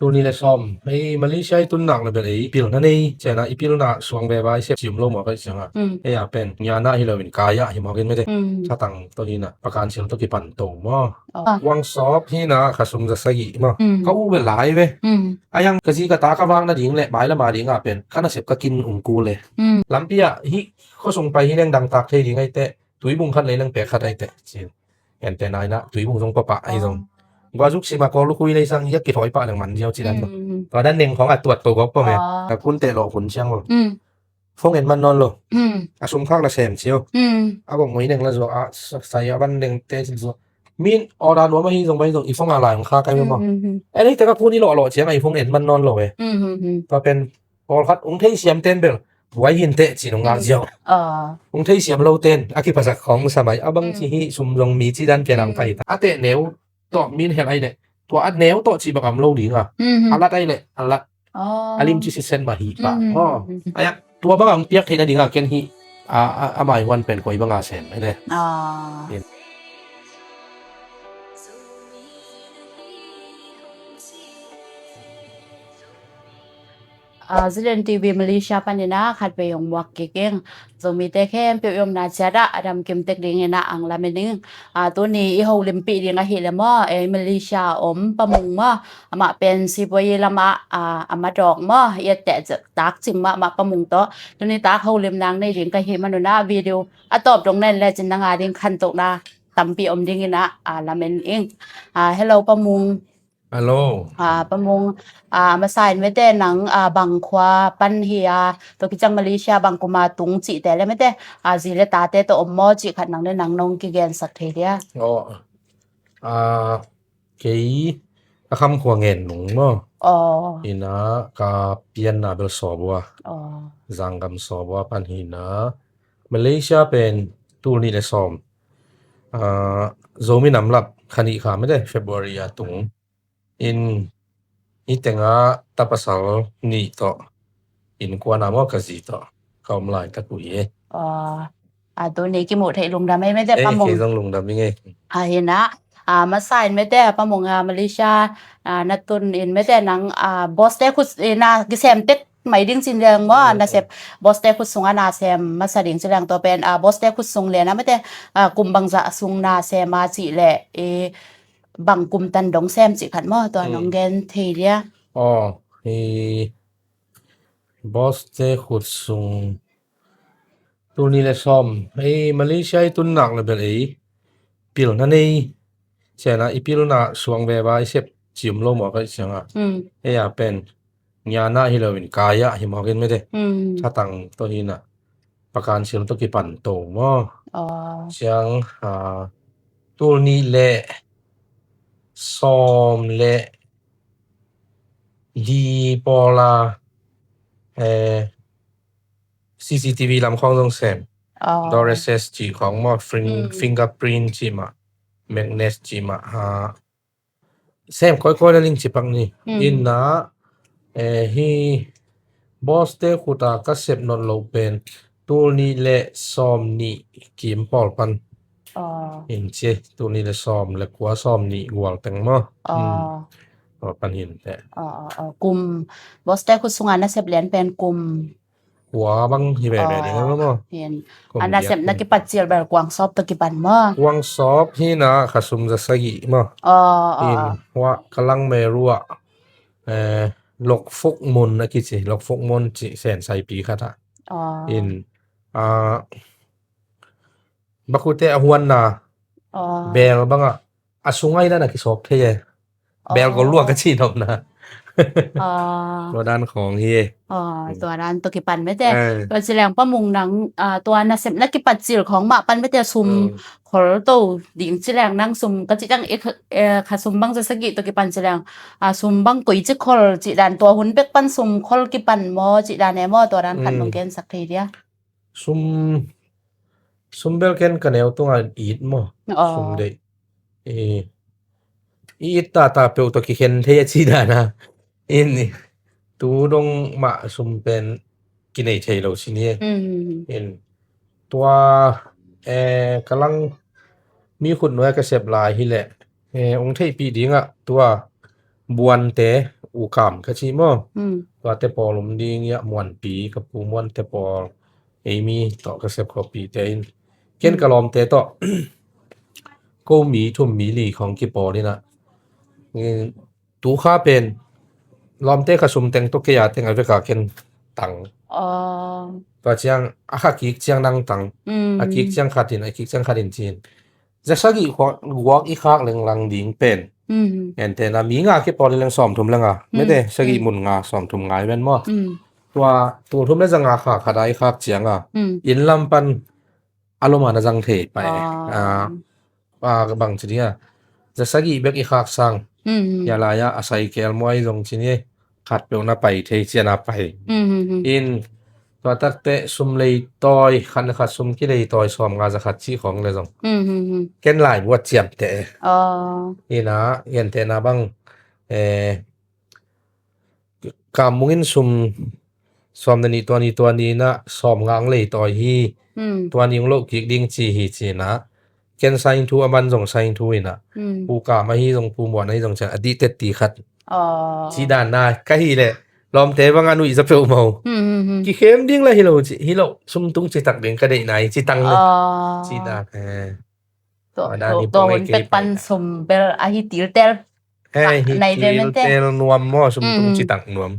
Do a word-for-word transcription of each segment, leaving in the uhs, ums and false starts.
Tul nih le sawm, ei Malaysia i tun nak le bel ei pilna nei ciangin ah, i pilna suang veva i sep cium lo mawk ahih ciangin ah. Mm. Ei a pen ngiana hi loin kai ah hi mawk in mete. Mm. Thatang tawh hi in ah, Pakan Sil tawh kipan to maw. Oh. Kuang sawp hi in ah, kha sum za sagih maw. Mm. Ka u bel lai ve. Mm. A hiang ka zi ka ta ka vak nading le mailam a ding a pen ka nasep ka kin ung kul e. Mm. Lampi ah hih khuasung pai hi leng dangtak thei ding ahih teh, tuibung khat lei leng pek khat ahih teh, ci-in. Ente nai na, tuibung zong papa ahi zong. Oh. Guazuk sima ko lukui lei sang yak kithawi pah leng man ziau ci dan. Mm. Tua dan neng khawng a tuat ko gawp pawm e. Oh. A kun teh lawh hun ciang lo. Mm. Phone en man nawn lo. Mm. A sum khak la sem cio. Mm. A bawng mui neng la zuak a, sa-, sai a ban neng te ci zuak. Min order nuam ahi zong bai zong i phone a lai hong khak ai maw. Mm, mm, mm. En hih teh ka kun i lawh lawh ciang a i phone en man nawn lo e. Mm, mm, mm. Tua pen pawlkhat ung thei siam ten bel buai hi in teh ci nung ngak ziau. Ah. Ung thei siam lo ten a kiphasak khawng sa mai a bang ci hi, sum zong mi ci dan pian ang pai ta. A teh neu tawh min hel ai leh tua a neu tawh ci bang am lo ding a. Mhm. A lat ai leh a lat. Ah. A lim ci sisen mah hi pah. Mhm. Oh. Ai a tua bang ang piak theihna ding a ken hi a, a, a mai huan pen koi bang a sem ai leh. Ah. Ah, Zalen T V Malaysia panin ah khatvei hong muak kik ing. Zomite khempeuh i omna ciat ah a damkim tek dingin ah ang lamen ing. Ah, tuni i holimpih ding ahih leh maw, ei Malaysia a om Pa Mung maw, amah pen Sibuayi lamah, ah, a madawk maw, i et teh takcing mah, amah Pa Mung tawh tuni tak holim nang nei ding ka hih manun ah video a tawp dong na en lecin nang a ding khantohna tampi om dingin ah, ah, lamen ing. Ah, hello Pa Mung. Hello. Ah, Pa Mung, ah, masa in mete nang, ah, bang khua pan hi a, tua khit ciang Malaysia bang kum a tung cihte le mete, ah, zi le tate tawh om maw cih khat nang le nang nong kigensak thei dia? Oh. Ah, kei a Kham khua Ngen Nung maw. Oh. Hi in ah ka pianna bel Sawbua. Oh. Zanggam Sawbua pan hi in ah. Malaysia pen tul nih le sawm. Ah, Zomi Namlap kha nih kha mete February a tung. In, hih tengah ta pasal nih tawh, innkuan a maw ka zi tawh ka om laitak uh hi e. Ah, ah, tuni kimuh theih lungdam ei mete Pa Mung. Ei, kei zong lungdam ing ei. Ah, hi in ah, ah, masa in mete Pa Mung, ah, Malaysia, ah, na tun in mete nang, ah, boss te khut, eh, na kisem tek mai ding cin leng maw, mm, nasep, mm, boss te khut sungah na sem masa ding ci leng tua pen, ah, boss te khut sung le na mete, ah, kum bangzah sung na sem a cih leh, eh, bang kum tan dong sem cih khat maw, tua, mm, nong gen thei dia? Oh, hi boss te khut sung tul nih le sawm, ei Malaysia i tun nak le bel ei pilna nei ciangin ah, i pilna suang veva i sep cium lo mawk ahih ciangin ah. Mm. Ei a pen ngiana hi loin kai ah hi mawk in mete. Mm. Thatang tawh hi in ah, Pakan Sil tawh kipan to maw. Oh. Ciang, ah, tul nih le sawm le li pawl a, eh, C C T V lam khawng zong sem. Oh. Door access cih khawng maw, fing-, mm, fingerprint cih mah, magnet cih mah, ah, sem kawikawi na ling ci pak ni. Mm. In ah, eh, hi boss te khut a ka sep nawn loh pen tul nih le sawm nih kim pawl pan. Oh. In ci, tul nih le sawm le kua, sawm nih gual teng maw. Oh. Hmm. Pawl pan hi in teh. Oh, oh, oh. Kum, boss te khut sungah na sep lian pen kum kua bang hi veve ding maw. Hin. Kum a nasepna kipat cil bel kuang sawp tawh kipan maw? Kuang sawp hi in ah, kha sum za sagih maw. Oh, oh, hin, oh. Hua ka lang me ruah, eh, Lok Fuk Mun a kici, Lok Fuk Mun ci Sen Saipi khat ah. Oh. Hin, ah, bakute a huanna, oh, bel bangah a sung ai dan a kisawp thei e. Bel gol lua ka ci nopna. Ah. Tua dan khawng hi e. Ah, mm, tua dan tawh kipan mete. Eh. Tua ci leng Pa Mung nang, ah, tua nasepna kipat cil khawng mah pan mete sum, mm, khol to ding ci leng nang sum ka ci tang e kha, eh, kha sum bang za sagih tawh kipan ci leng. Ah, sum bang koi ci khol ci dan tua hun bek pan sum khol kipan maw ci dan e maw tua dan khat, mm, nong gensak thei dia? Sum, sum bel ken ka neu tungah it maw. Oh. Sum deih. Eh, i it tata peuh tawh kikhen thei a ci dan a. In, tu dong mah sum pen kinei thei lo ci ni e. Mm. In, tua, eh, ka lang mi khut nuai ka sep lai hi leh, eh, ong theihpih dingah tua buante, U Kam ka ci maw. Mm. Tuate pawl om ding ia, Muanpi, ka pu Muante pawl, Amy tawh ka sep khuapi te in. Ken ka lawmte tawh ko mi thum mi li khong kipawl ina. Tu kha pen lawmte kha sum teng tawh kei a teng a veka ken tang. Tua ciang a kha kik ciang nang tang. A kik ciang khat in, a kik ciang khat in cin. Za sagih guak i khak lenglang ding pen. Entena mi nga kipawl leng sawmthum le nga. Mete sagih mun nga sawmthum ngai ven maw. Tua tul thum le za nga kha khat a i khak ciang a. Inn lam pan a lom a na zang thei pai. A bang ci dia. Za sagih bek i khak sang. Ia lai a a sai kel muai zong ci ni. Khat peuh na pai thei cian a pai. In tua takte sum lei tawi, khan khat sum ki lei tawi sawm nga za khat ci khong le zong. Ken lai buat ciam te. Ina, ken te na bang, eh, Kam mungin sum sawm na ni tua ni tua ni na sawm nga ang lei tawi hi. Tua ni ang lo kik ding ci hi ci na. Ken saing thu a man zong saing thu ina. Pu Kam ahi zong Pu Muan ahi zong cian a dih tet ti khat. Ci dan na ka hi le lawmte bang a nuih za peuh mo. Ki khem ding la hi lo ci, hi lo sum tung ci tak ding ka deih nai ci tang le. Ci dan. Tua hun pek pan sum bel ahi tiltel. Hei, hi nai ve mente. Tel nuam maw, sum tung ci tak nuam.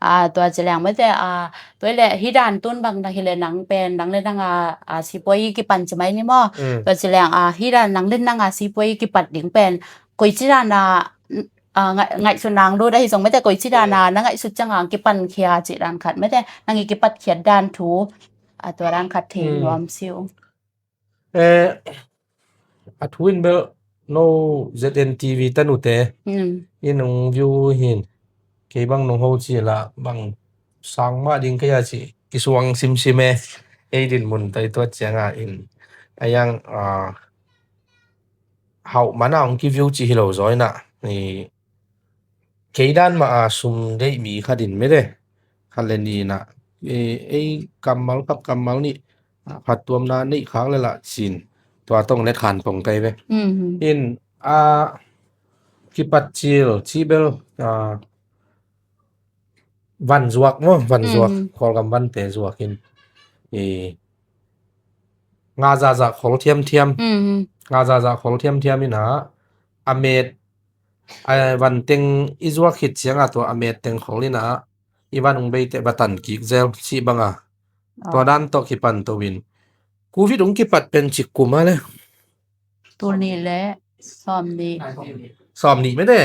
A tua ci leng mente a tua le hi dan tun bang na hi le nang pen nang le nang a sipuai kipan ci mai ni maw. Tua ci leng a hi dan nang le nang a sipuai kipat ding pen koi ci dan a ngaihsut nang lut ahi zong mente koi ci dan a na ngaihsut ciang a kipan khia ci dan khat mente nang i kipat khiat dan thu a tua dan khat thei nuam siu. Eh, a thu in bel no Z N T V tanu te in ung view hin kei bang nong ho ci la bang sang mah ding kei a ci kisuang simsim e. Ei din mun tai tuat ciang a in a yang hauh man a ung ki view ci hi lo zaw ina. Kei dan mah a sum deih mi khat in mete khat le ni na ei kammal khat kammal nih phattuamna neih khak le lah cin tua tong let khan pong kai ve. In a kipat cil ci bel a van zuak maw, van zuak, Kawlgam vante zuak in nga zahzah khol thiamthiam, nga zahzah khol thiamthiam ina a met a van teng i zuak khit ciang a tua a met teng khol ina i van ung bei te va tan kik zel cih bang a tua dan tawh kipan to in. Covid ung kipat pen cik kum a le. Tul nih le sawm nih. Sawm nih mete.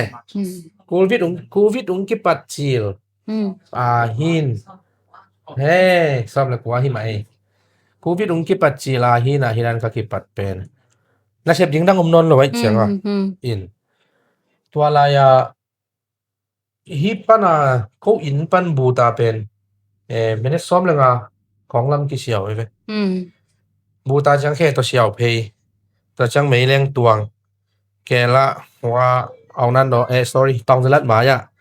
Covid ung, Covid ung kipat cil a hin. He, sawm le kua hi mah ei. Covid ung kipat cil a hin a hi dan ka kipat pen na sep ding dang om nawn lo aih ciang a. In tua lai a hi pan a ko inn pan buta pen minute sawm le nga khong lam kisiau e ve. Buta ciang khe tawh siau phei. Tua ciang meileng tuang kela hua aunan do eh sorry tawng zalat maya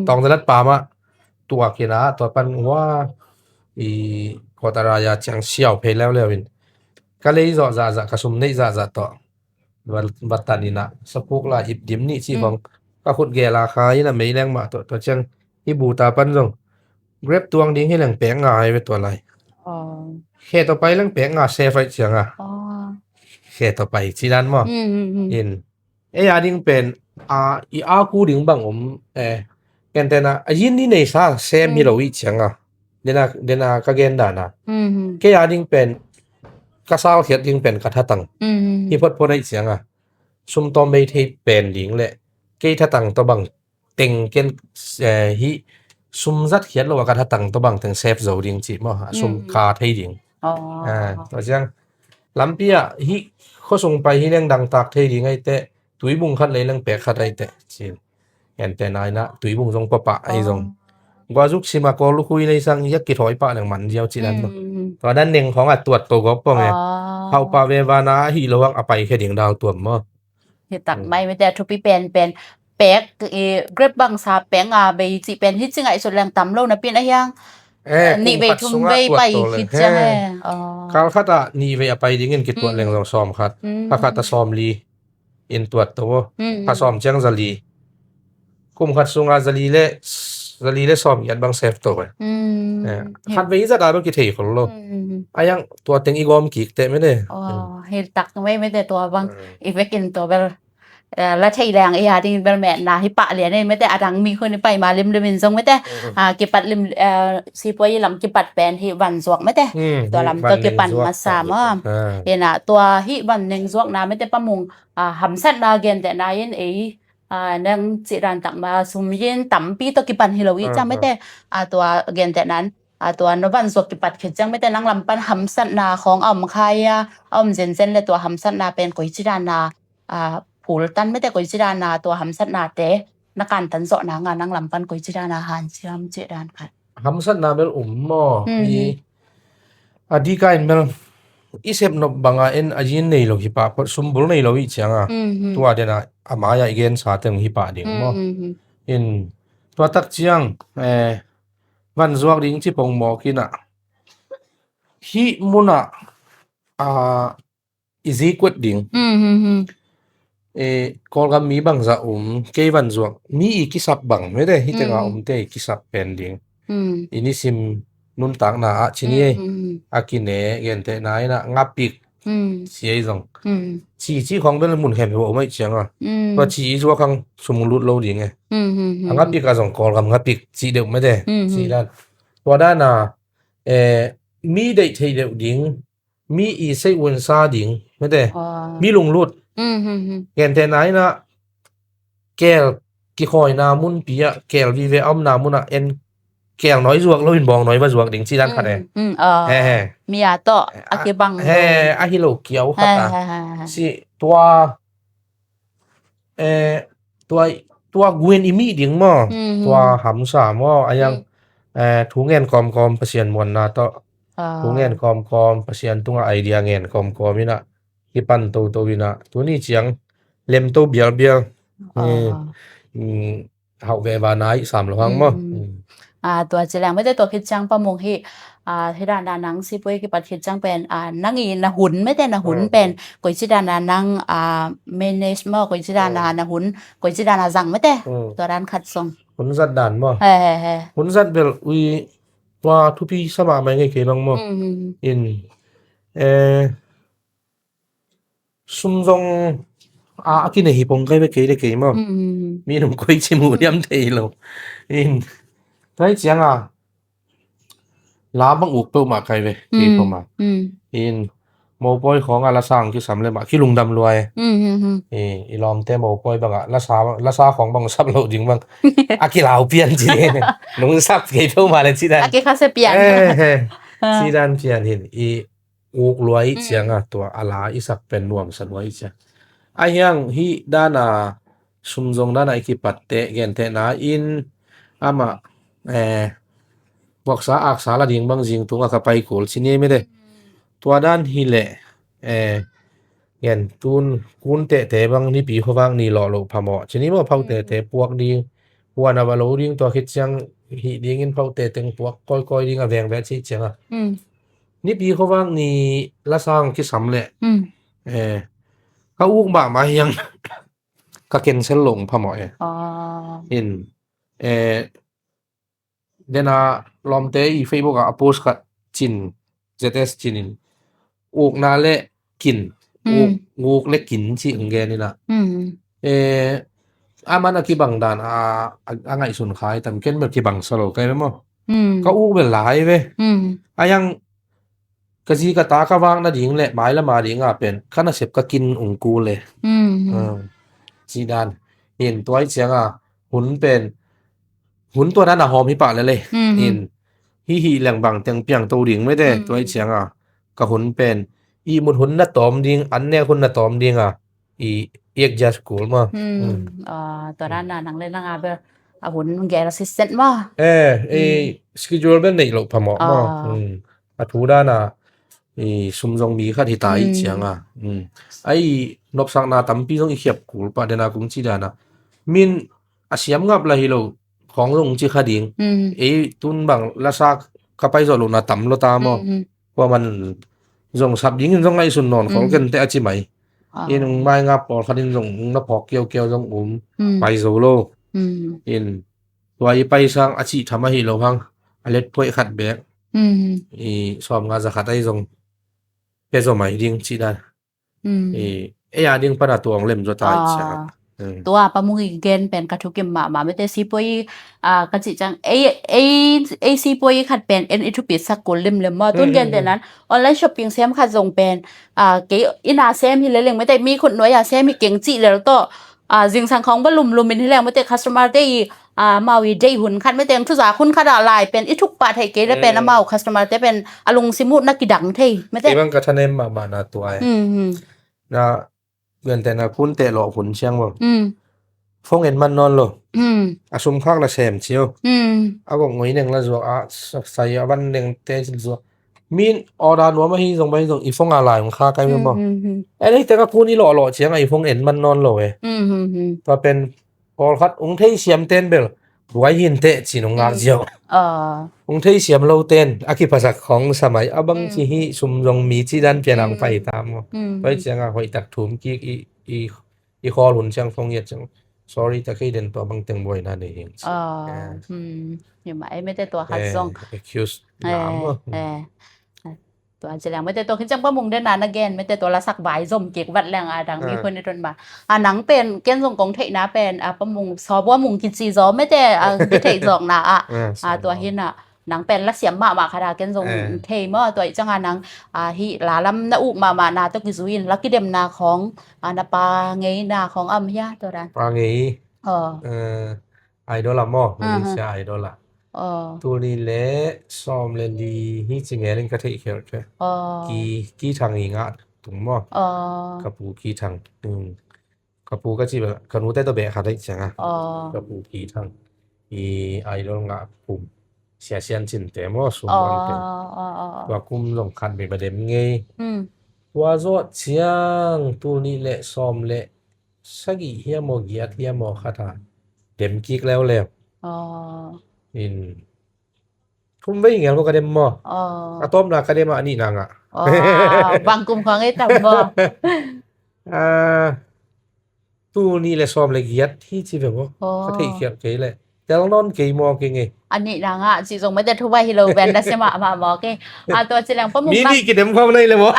tawng zalat pa mah tuak ina tua pan hua i kawtara ya ciang siau phei leuleu in ka lei zawh zahzah ka sum neih zahzah tawh va tan ina sapuk la ip dim nih cih khong ka khut gel a kha ina meileng mah tawh tua ciang i buta pan zong Grab tuang ding hi leng pek nga ai ve tua lai. Khe tawh pai leng pek nga se faih ciang a khe tawh pai ci dan maw. In ei a ding pen a i a ku ding bang om eh kentena a yin ni nei sa sem hi lo i ciang a dena dena ka gen dana kei a ding pen ka sal khiat ding pen ka thatang hi photphot aih ciang a sum tawm bei thei pen ding le kei thatang tawh bang teng ken hi sum zat khiat lo a ka thatang tawh bang teng sep zo ding cih maw a sum ka thei ding. Tua ciang lampi ah hi khuasung pai hi leng dangtak thei ding aite tuibung khat lei leng pek khat aite cin ente naina tuibung zong papa ai zong guazuk sima ko lukhui lei sang yak kithawi pah leng man ziau cih dan maw. Tua dan neng khong a tuat to gawp pong e hauh pah ve vana ahi lo ang a pai khe ding dau tuam maw. Hi tak mai mete a thupi pen pen pek i Grab bangsa pek nga bei cih pen hi ci ngaihsut leng tam lo na pin a hiang. Nih bei thum bei pai khit ciang e. Kal khat ah nih vei a pai dingin kituat leng zong sawm khat a khat a sawm li in tuat to a sawm ciang za li kum khat sungah zali le, zali le sawm i at bang save to eh. Mm. Eh, khat vei zat a bang kithei khol lo. Mm. A yang tua teng i gawm kik teh mete. Oh, hil tak mai mete tua bang. Mm. I vekin tua bel, eh, la thei leng i a ding bel metna hi pah lian ei mete, a dang mi khun i pai ma limlim in zong mete. Mm. Ah, kipat lim, eh, sipuai lam kipat pen hih van zuak mete. Mm, tua lam tua kipan masa maw. Ah. Ina tua hih van neng zuakna mete Pa Mung, ah, hamsatna gentehna in ei, ah, nang cih dan tak ma sum yin tampi tawh kipan hi lo i ciang mete. Ah, tua gentehna in, ah, tua no van zuak kipat khit ciang mete nang lam pan hamsatna khawng a om khai a, a om zenzen le tua hamsatna pen koici dan a, ah, phul tan mete koici dan a tua hamsatnate na kantan zawh nang a nang lam pan koici dan a hanciam cih dan khat. Hamsatna bel um maw. Mm. I a dika in bel i sep nop banga en a yin nei lo hi pah phot, sumbul nei lo i cianga. Mm. Tua dena a mai-a i gensa teng hi pah ding maw. Mm. In tua tak ciang, eh, van zuak ding ci pong mawk ina hih muna, ah, i zikuat ding. Mm, mm, mm. Eh, Kawlgam mi bangza um, kei van zuak, mi i kisap bang mete, hih tenga um te i kisap pen ding. Mm. I nisim nuntakna ah cini ei. Mm, mm, mm. A kine, gentehna ina, ngapik, mm, ci ei zong. Mm. Ci, ci khong bel mun khem hi bo mai cianga. Mm. Tua ci i zuak khang sum lut lo ding e. Mm, mm, mm. A ngapik a zong Kawlgam ngapik, ci deuh mete. Mm, mm. Ci dan. Tua dana, eh, mi deih thei deuh ding, mi i sei un sa ding mete. Ah. Mi lunglut. Mm, mm, mm. Gentehna ina kel kikhawina mun pi a kel vive a omna muna en kel nawi zuak lo in bawng nawi va zuak ding ci dan khat e. Mm, mm, ah. He, he. Mi a tawh a kibang he, lo. A hi lo kiau khat a. He, he, he, he. Si tua eh, tua, tua guin i mih ding maw. Mm. Tua hamsa maw. A yang, mm, eh, thu ngen kawmkawm Pasian muanna tawh. Ah. Thu ngen kawmkawm Pasian tunga idea ngen kawmkawm ina kipan toto ina tuni ciang lem to bialbial. Ah. Eh, mm, hauh ve va nai sam lo hang maw. Mm. Mm. Ah, tua ci leng mete tua khit ciang Pa Mung hih, ah, hih dana nang sipuai kipat khit ciang pen, ah, nang i na hun mete na hun pen, mm, koici dana nang, ah, manage maw, koici dana, mm, na hun, koici dana zang mete. Mm. Tua dan khat song. Hun zat dan maw. He, he, he. Hun zat bel ui tua thupi sama mai ngei kei bang maw. Mm. In, eh, sum zong a, a kine hi pong kai ve kei le kei maw. Mm. Mi nung koi ci mu diam thei lo. In, tua hi cianga la bang uk peuhmah kai ve kei peuhmah. Mm. In, mopoi khawng a la sang kisam le mah kilungdam luai. Mm, mm, mm. I, i lawmte mopoi bang a la sa, la sa khawng bang sap lo ding bang a kilau pian ci. Nung sap kei peuhmah le ci dan. A kikhase pian. Eh, eh. Ah. Ci dan pian hin. I, uk lua i cianga tua a la i sak pen nuamsa lua i ciang. A hiang hih dana sum zong dana i kipatte gentehna in amah, eh, buaksa aksa la ding bang zing tunga ka pai kul ci ni mete. Tua dan hi leh, eh, gen tun kun tehte bang nipi khuavak ni lawh loh phamawh ci ni maw, phautete puak ding, puan a va lo ding tua khit ciang hih dingin phaute teng puak kawikawi ding a veng ve ci cianga. Mm. Nipi khuavak ni la sang kisam leh, mm, eh, ka uk mahmah hiang ka cancel lo phamawh e. Ah. In, eh, dena lawmte i Facebook a, a post khat cin, Z S cin in ukna le kin, mm, uk, uk le kin ci ang gen ina. Mm. Eh, a man a kibang dan a, a, a ngaihsun khai tam ken bel kibang sa lo kai maw. Mm. Ka uk bel lai ve. Mm. A yang ka zi ka ta ka vak nading le mai lama dinga pen ka nasep ka kin ung kul le. Mm. Ah, ci dan. In tua i cianga hun pen hun tua dan a hawm hi pah le le. Mm. In hi hi leng bang teng piang to ding mete. Mm. Tua i cianga ka hun pen i mut hun na tawm ding, an nek hun na tawm dinga i adjust kul maw. Hmm. Hmm. Ah, tua dan a nang le nang a bel a hun gel assistant maw. Eh, eh, hmm, schedule bel neih loh phamawh maw. Ah. Hmm. A thu dan a i sum zong mi khat hi ta i, hmm, cianga. Hmm. Ai nopsakna tampi zong i khiap kul pah dena kung ci dan a. Min a siam ngap la hi lo khawng zong ci kha ding. Hmm. Ei tun bang lasa ka pai zawh lohna tam lo ta maw. Hmm, hmm. Kua man zong sap dingin zong ngaihsun nawn khol, hmm, ken teh a ci mai. Ah. In ung mai nga pawlkhat in zong ung na phawk kiaukiau zong um, hmm, pai zo lo. Mm. In tua i paisang a cih tham ahi lo hang, a let phoih khat bek, mm, i sawmnga za khat ahi zong pia zom ahi ding cih dan. Mm. I, ei a ding pana tuang lem zaw ta i ciang. Ah. Mm. Tua Pa Mung i gen pen ka thukim mahmah mete. Sipuai, ah, ka cih ciang, ei, ei, ei sipuai khat pen en i thupi sak kul limlim maw. Tun, mm, gen, mm, te nan online shopping sem khat zong pen, ah, kei ina sem hi leleng mete, mi khut nuai a sem hi keng cih lel tawh, ah, zingsang khawng va lumlum in hi leng mete, customer te i, ah, amau i deih hun khat mete, thuzak hun khat ah lai pen i thuk pah theih kei le pen, mm, amau customer te pen a lungsim uh na kidang thei mete. Kei bang ka thanem mahmah na tua e. Mm, mm. Na, gentehna kun teh lawh hun ciang bang, mm, phone en man nawn lo. Mm. A sum khak la sem cio. Mm. A gok ngoi neng la zuak a, sa-, sai a van neng te zuak. Min order nuam ahi zong, bang zong i phone a lai hong kha kai maw. Mm, mm, mm. En hei te ka kun i lawh lawh ciang a i phone en man nawn lo e. Mm, mm, mm. Tua pen pawlkhat ung thei siam ten bel buai hin teh ci nung ngak ziau. Ah. Ung thei siam lo ten a kiphasak khawng samai a bang ci hi, sum zong mi ci dan pian ang pai ta maw. Mm. Pai ciang a hoih tak thum kik i, i, i khawl hun ciang phone i et ciang, "Sorry, ta kei den tua bang teng buaina nei hing," ci. Ah. Eh. Hmm. Hi mah, ei mete tua khat zong. Eh, excuse. Eh, ngam maw. Eh. Tua ci leng mete tua khit ciang Pa Mung den a na gen mete tua lasak vai zom kik vat leng a dang mi, ah, khun i tun ma. A nang pen ken zong kong theihna pen, a, Pa Mung Sawbua Mung kici zaw mete, a, kitheih zawkna ah. Ah, a, tua Sawbua. Hi na nang pen la siam mahmah khat a ken zong, eh, thei maw. Tua i ciang a nang, a, hi la lam na uk mahmah na tawh kizui in la kidemna khawng, a, na pa ngeina khawng a om hia tua dan. Pa ngei. Oh. Eh, Idol ah maw, aha, Malaysia Idol ah. Oh. Tul nih le sawm le li hi ci ngelin ka theih khial thei. Oh. Ki, Ki Thang i ngah tung maw. Oh. Ka pu Ki Thang. Hmm. Ka pu ka ci bel, ka nute tawh beh khat ahi ciang a. Oh. Ka pu Ki Thang i Idol ngah kum. Sia Sian Cin te maw, sum, oh, wan te. Oh, oh, oh. Tua kum zong khat beh ba dem ngei. Hmm. Tua zawh ciang tul nih le sawm le sagih hiam aw, giat hiam aw khat a dem kik leuleu. Aw. In thum vei ngel maw ka dem maw? Aw. A tawpna ka dem a, a nihna ngah. Aw, bang kum khawng ei tam maw? Ah, tul nih le sawm le giat hi ci ve maw? Aw. Ka theihkhialh kei leh tel nawn kei maw kei ngei. A nihna ngah cih zong mete thu vai hi lo ven, na sia mahmah maw kei. A, tua ci leng Pa Mung, mi nih kidem khawm nai le maw?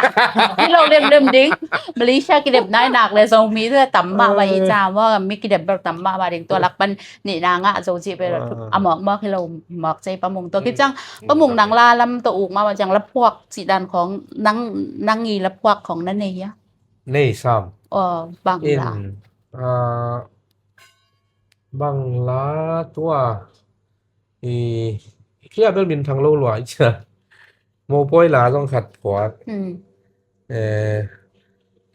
Hi lo lemlem ding. Malaysia kidem nai nak le zong mi thu tam mahmah i ca maw, mi kidem bel tam mahmah ding. Tua lak pan nihna ngah zo cih bel a mawkmawk hi lo mawk cei Pa Mung. Tua khit ciang Pa Mung nang la lam tawh uk mahmah ciang laphuak cih dan khawng nang, nang i laphuak khawng na nei hia? Nei sam. Aw, bang la? In, ah, bang la tua i, kia bel min thang lo lua i cia. Mopawi la zong khat phuak. Hmm. Eh,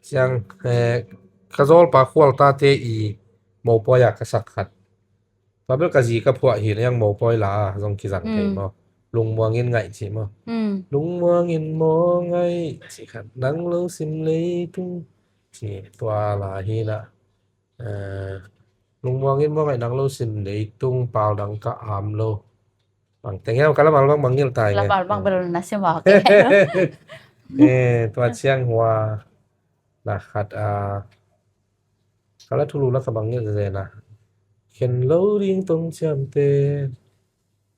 ciang, eh, ka zawlpa Khualta te i Mopawi a ka sak khat. Tua bel ka zi ka phuah hi leng Mopawi la zong kizang thei maw. Lungmuang in ngaih ci maw. Hmm. Lungmuang in maw ngaih ci khat, nang lo sim leitung ci, tua la hi na. Eh, lungmuang in maw ngaih, nang lo sim leitung, pau dang ka am lo. Bang teng hiam ka lamal bang bang ngil tai. Lamal bang bel na sim a, okay. Eh, tua ciang hua na khat a, ka la thulu la ka bang ngil zena. Khen lo ding tong ciamte.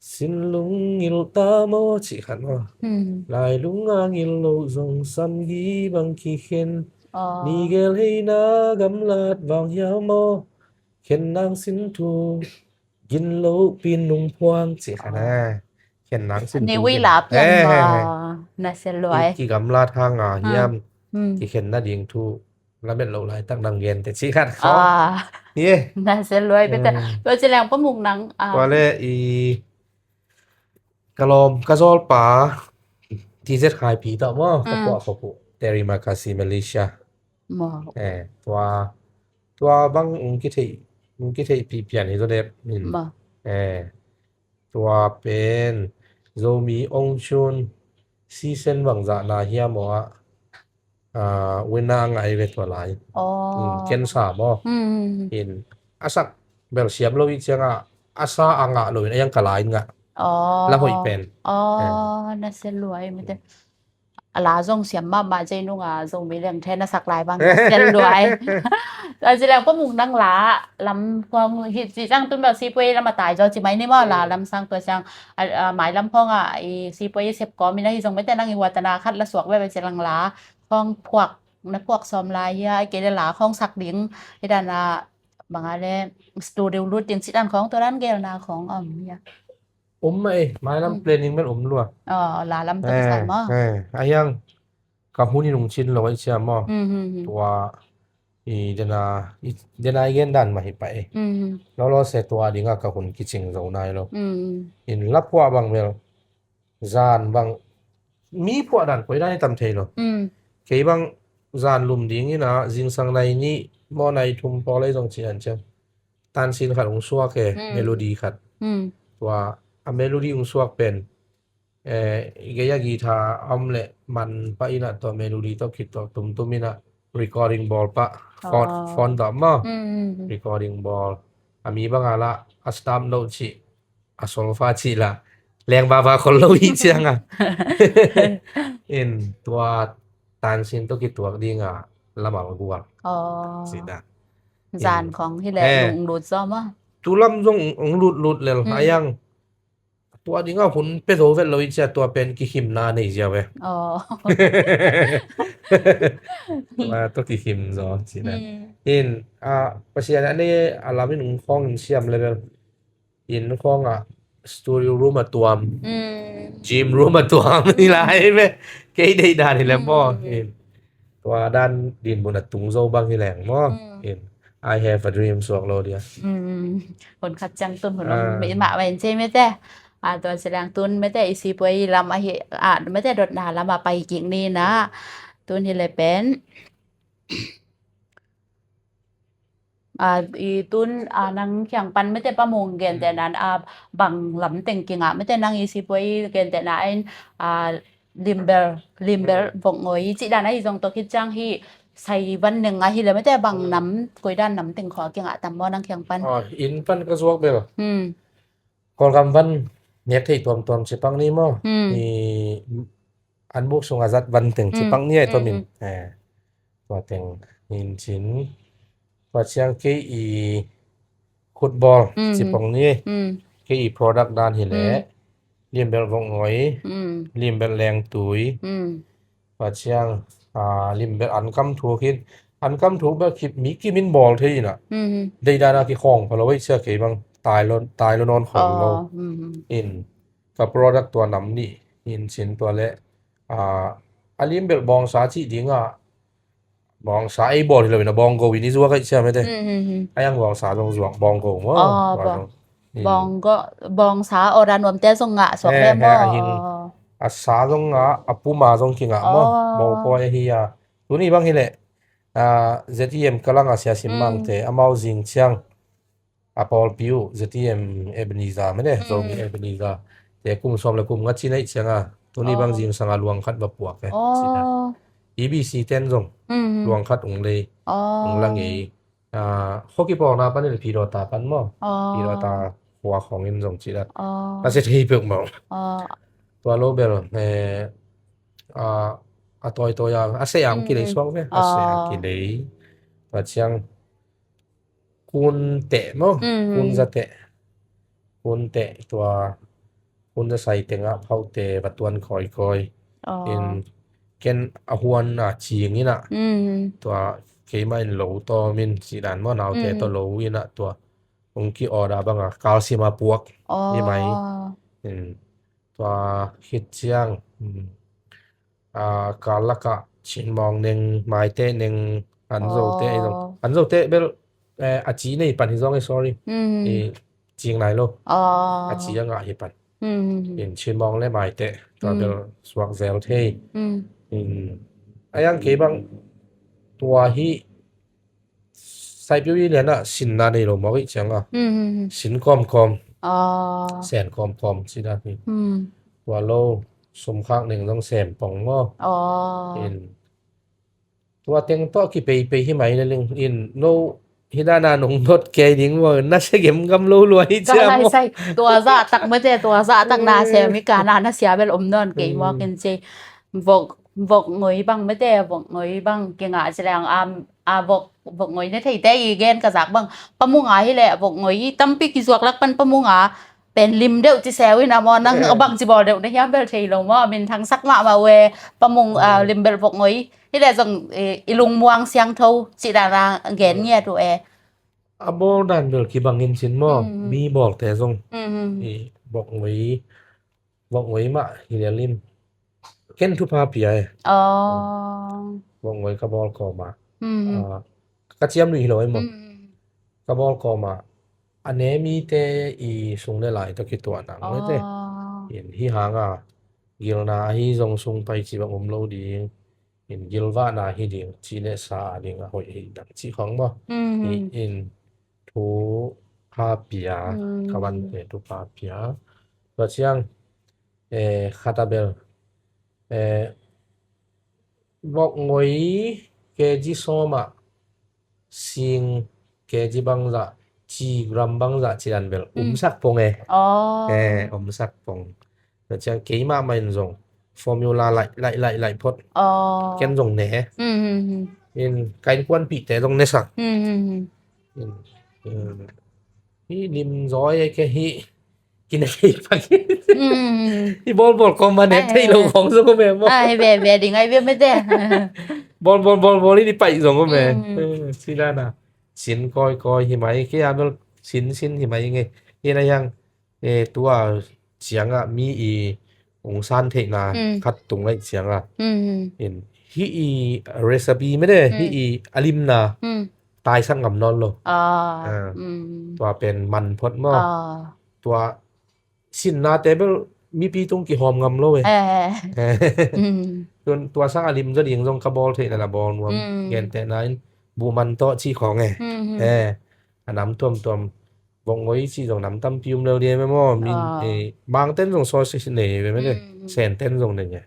Sin lung ngil ta maw cih khat maw. Hmm. Lai lung a ngil lo zong sam hi bang kikhen. Aw. Ni gel hei na gamlat vang hiam maw. Khen nang sin thu gin lo pin nung phuang cih khat na. Khen nang sin thu gin. Ni ui la pian maw. Na sia luai. Ki, ki gamlat hang a hiam. Hmm. Kikhen na ding thu lamet loh laitak nang gente cih khat khaw. Ah. Ye. Na sia luai bete. Eh. Tua ci leng Pa Mung nang, ah. Tua le i ka lawm, ka zawlpa T Z Khai Pi tawh maw, ka puah, ka puh. Terima kasih Malaysia. Maw. Eh, tua, tua bang ung kithei, ung kithei pi pian hi zaw dep. Maw. Eh. Tua pen Zomi ong chun sisen bangzah na hiam aw ah, ah, wina a ngah i ve tua lai. Aw. Hmm, cancer maw. Hmm. In a sak bel siam lo i ciang a, a sa a ngah lo in a yang ka lai in ngah. Aw. La hoih pen. Aw, na sia luai mete. a la zong siam mahmah, zei nunga Zomi lengthe na sak lai bang na sel duai. A zi leng pamuk nang la lam khong hi ci zang tun bel sipui lam a tai zaw ci mai ni maw, la lam sang tua siang a, a, mai lam khong a i sipui i sep kawm in a hi zong mete nang i huatana khat la suak bebe ci lang la khong phuak na phuak sawm lai hia, a kei le la khong sak ding hi dan a banga le studio lut ding ci dan khong tua dan gelna khong om hia? Um mah ei, mailam planning bel um lua. Oh, la lam tawh kisai maw? A hiang ka hun in ung cin lo ei cia maw? Tua i dena i dena i gen dan mah hi pah ei. Lolo se tua dinga ka hun kicing zo nai lo. In la phuah bang bel zan bang mi phuah dan koi dan i tam thei lo. Kei bang zan lum ding ina zingsang nai nih maw nai thum pawl ei zong ci an ciang tansin khat ung suak e, melody khat. Tua a melody ung suak pen eh, gei a guitar a om le man pah ina tua melody tawh kituak tumtum ina recording bawl pah phone tawh maw? Recording bawl a mi banga la a stamp lo cih a solfa cih la leng vava khol lo hi cianga in tua tansin tawh kituak dinga lamal gual. Zan khong hi le lung lut zaw maw? Tulam zong ung lut lut lel a hiang tua dinga hun pe zo vet lo i cia tua pen kihimna nei zia ve. Tua kihim zo cina in a Pasian a nei a lamin ung khawng in siam level in khawng a studio room a tuam, gym room a tuam ni lai ve. Kei dei dan hi le maw in tua dan din mun a tung zo bang hi leng maw in I have a dream suak lo dia. Hun khat ciang tun hun om mah mah in ce mete. A tua ci leng tun mete i sipui lam ahi a mete dotna lam a pai kik ni na tun hi le pen. A i tun a nang kiang pan mete pamung gente nan a bang lam teng kinga mete nang i sipui gente na in a limbel limbel vok ngoi ci dan a i zong to kit ciang hi sai van neng a hi le mete bang nam koi dan nam teng kho kinga tam maw nang kiang pan? In pan ka zuak bel. Kawlgam van nek thei tuamtuam ci pak ni maw? I an buk sunga zat van teng ci pak ni ai tuamin. Tua teng in cin tua ciang kei i khutbawl ci pong ni. Kei i product dan hi le limbel vok ngoi, limbel lengtui, tua ciang limbel an kam thuk hin an kam thuk bel khip mi kimin bawl thei ina. Deidana kikhawng pha lo ei cia kei bang tai lo nawn khawng lo in ka product tua nam nih in cin tua le a limbel bawngsa cih dinga bawngsa ei bawl hi lo ina bawnggo in i zuak ei cia mete. A yang bawngsa zong zuak bawnggo maw? Bawnggo bawngsa ora nuamte zong ngah suak le maw? A sa zong ngah a puma zong kingah maw? Bawngpawi ahi a tuni bang hi le Z E M ka langa sia sim mangte amau zing ciang a pawlpi uh Z E M Ebenezer mene Zomi Ebenezer te kum sawm le kum nga ci neih cianga tuni bang zingsanga luang khat va puak e. E B C ten zong luang khat ung lei ung la ngei. Hoki pawlna panin pidawta pan maw? Pidawta khua khawngin zong ci dat a se thei peuh maw? Tua lo bel a tawitawi a a se ang kilei suak ve a se ang kilei tua ciang kun teh maw? Kun za teh kun teh tua kun za sai tengah phaute va tuan kawikawi in ken a huan a cing ina tua keimah in lo tawmin sidan maw naute tawh lo ina tua ung ki order banga kalsima puak i mai in tua khit ciang a kal lakah chinmawng neng maite neng an zote ei zong an zote bel a ci nei pan hi zong ei sorry i cing nai lo a ci a ngah hi pan in chinmawng le maite tua bel suak zel thei in a yang kei bang tua hi Saipiu i lianah sinna nei lo mawk ih cianga sin kawmkawm sen kawmkawm sina hi tua lo sumkhak neng zong sem pong maw in tua teng tawh kipeipei hi mai le ling in lo hi dana nong dot kei ding maw na se gemgam lo lua hi cia maw tua zah tak mate tua zah tak na sem hi kana na sia bel om nawn kei mawk in ci vok Vok ngoi bang mete, vok ngoi bang kingah ci leng, a, a vok, vok ngoi ne theite i gen ka zak bang. Pamunga hi leh vok ngoi tampi kizuak lak pan pamunga pen lim deuh ci seu in a maw, nang a bang ci bawl deuh na hiam bel thei lo maw, min thangsak mahmah uh e, pamung, a, lim bel vok ngoi. Hi leh zong, e, i lungmuang siangtho ci dan a gen ngiat uh e. A bawl dan bel kibangin cin maw, mi bawlte zong i vok ngoi, vok ngoi mah hi leh lim. Ken thupha pia e. Vok ngoi ka bawl kawma, a, ka ciam luih hi lo e maw. Ka bawl kawma a ne mite i sung le lai tawh kituahna mete. In hi hanga gilna ahi zong sung pai ci bang um lo ding. In gilvahna hi ding, ci le sa a ding a hoih hi dang ci khong maw. Hi in thupha pia, ka vante thupha pia. Tua ciang, e, khat a bel, e, vok ngoi kg sawm ah sing kg bangzah, ci gram bangzah ci dan bel umsak pong e. E, umsak pong. Tua ciang keimah mah in zong formula laih, laih, laih, laih phot. Ken zong ne. In ka innkuanpihte zong nesak. In, in, hi lim zaw e ke hi. Kine thei pak. I bawlbawl kawma ne thei lo khong zong om e maw. Ai, ve, ve ding ai ve mete. Bawlbawl, bawlbawl i paih zong om e. Sidana. Sin kawikawi hi mai, kei a bel sin, sin hi mai nge. Hi na hiang, e, tua cianga mi i ung san theihna khat tung laih cianga. In, hi i recipe mete, hi i a limna taisak ngam nawn lo. Tua pen man phot maw. Tua sinnate bel mipi tung kihawm ngam lo e. Tun tua sang a lim zaw ding zong ka bawl theihna la bawl nuam. Gentehna in buhman tawh ci khong e. A nam tuamtuam, vok ngoi ci zong nam tampi um lel ding e maw. Min, e, Mangten zong sausage nei ve mete. Senten zong nei e.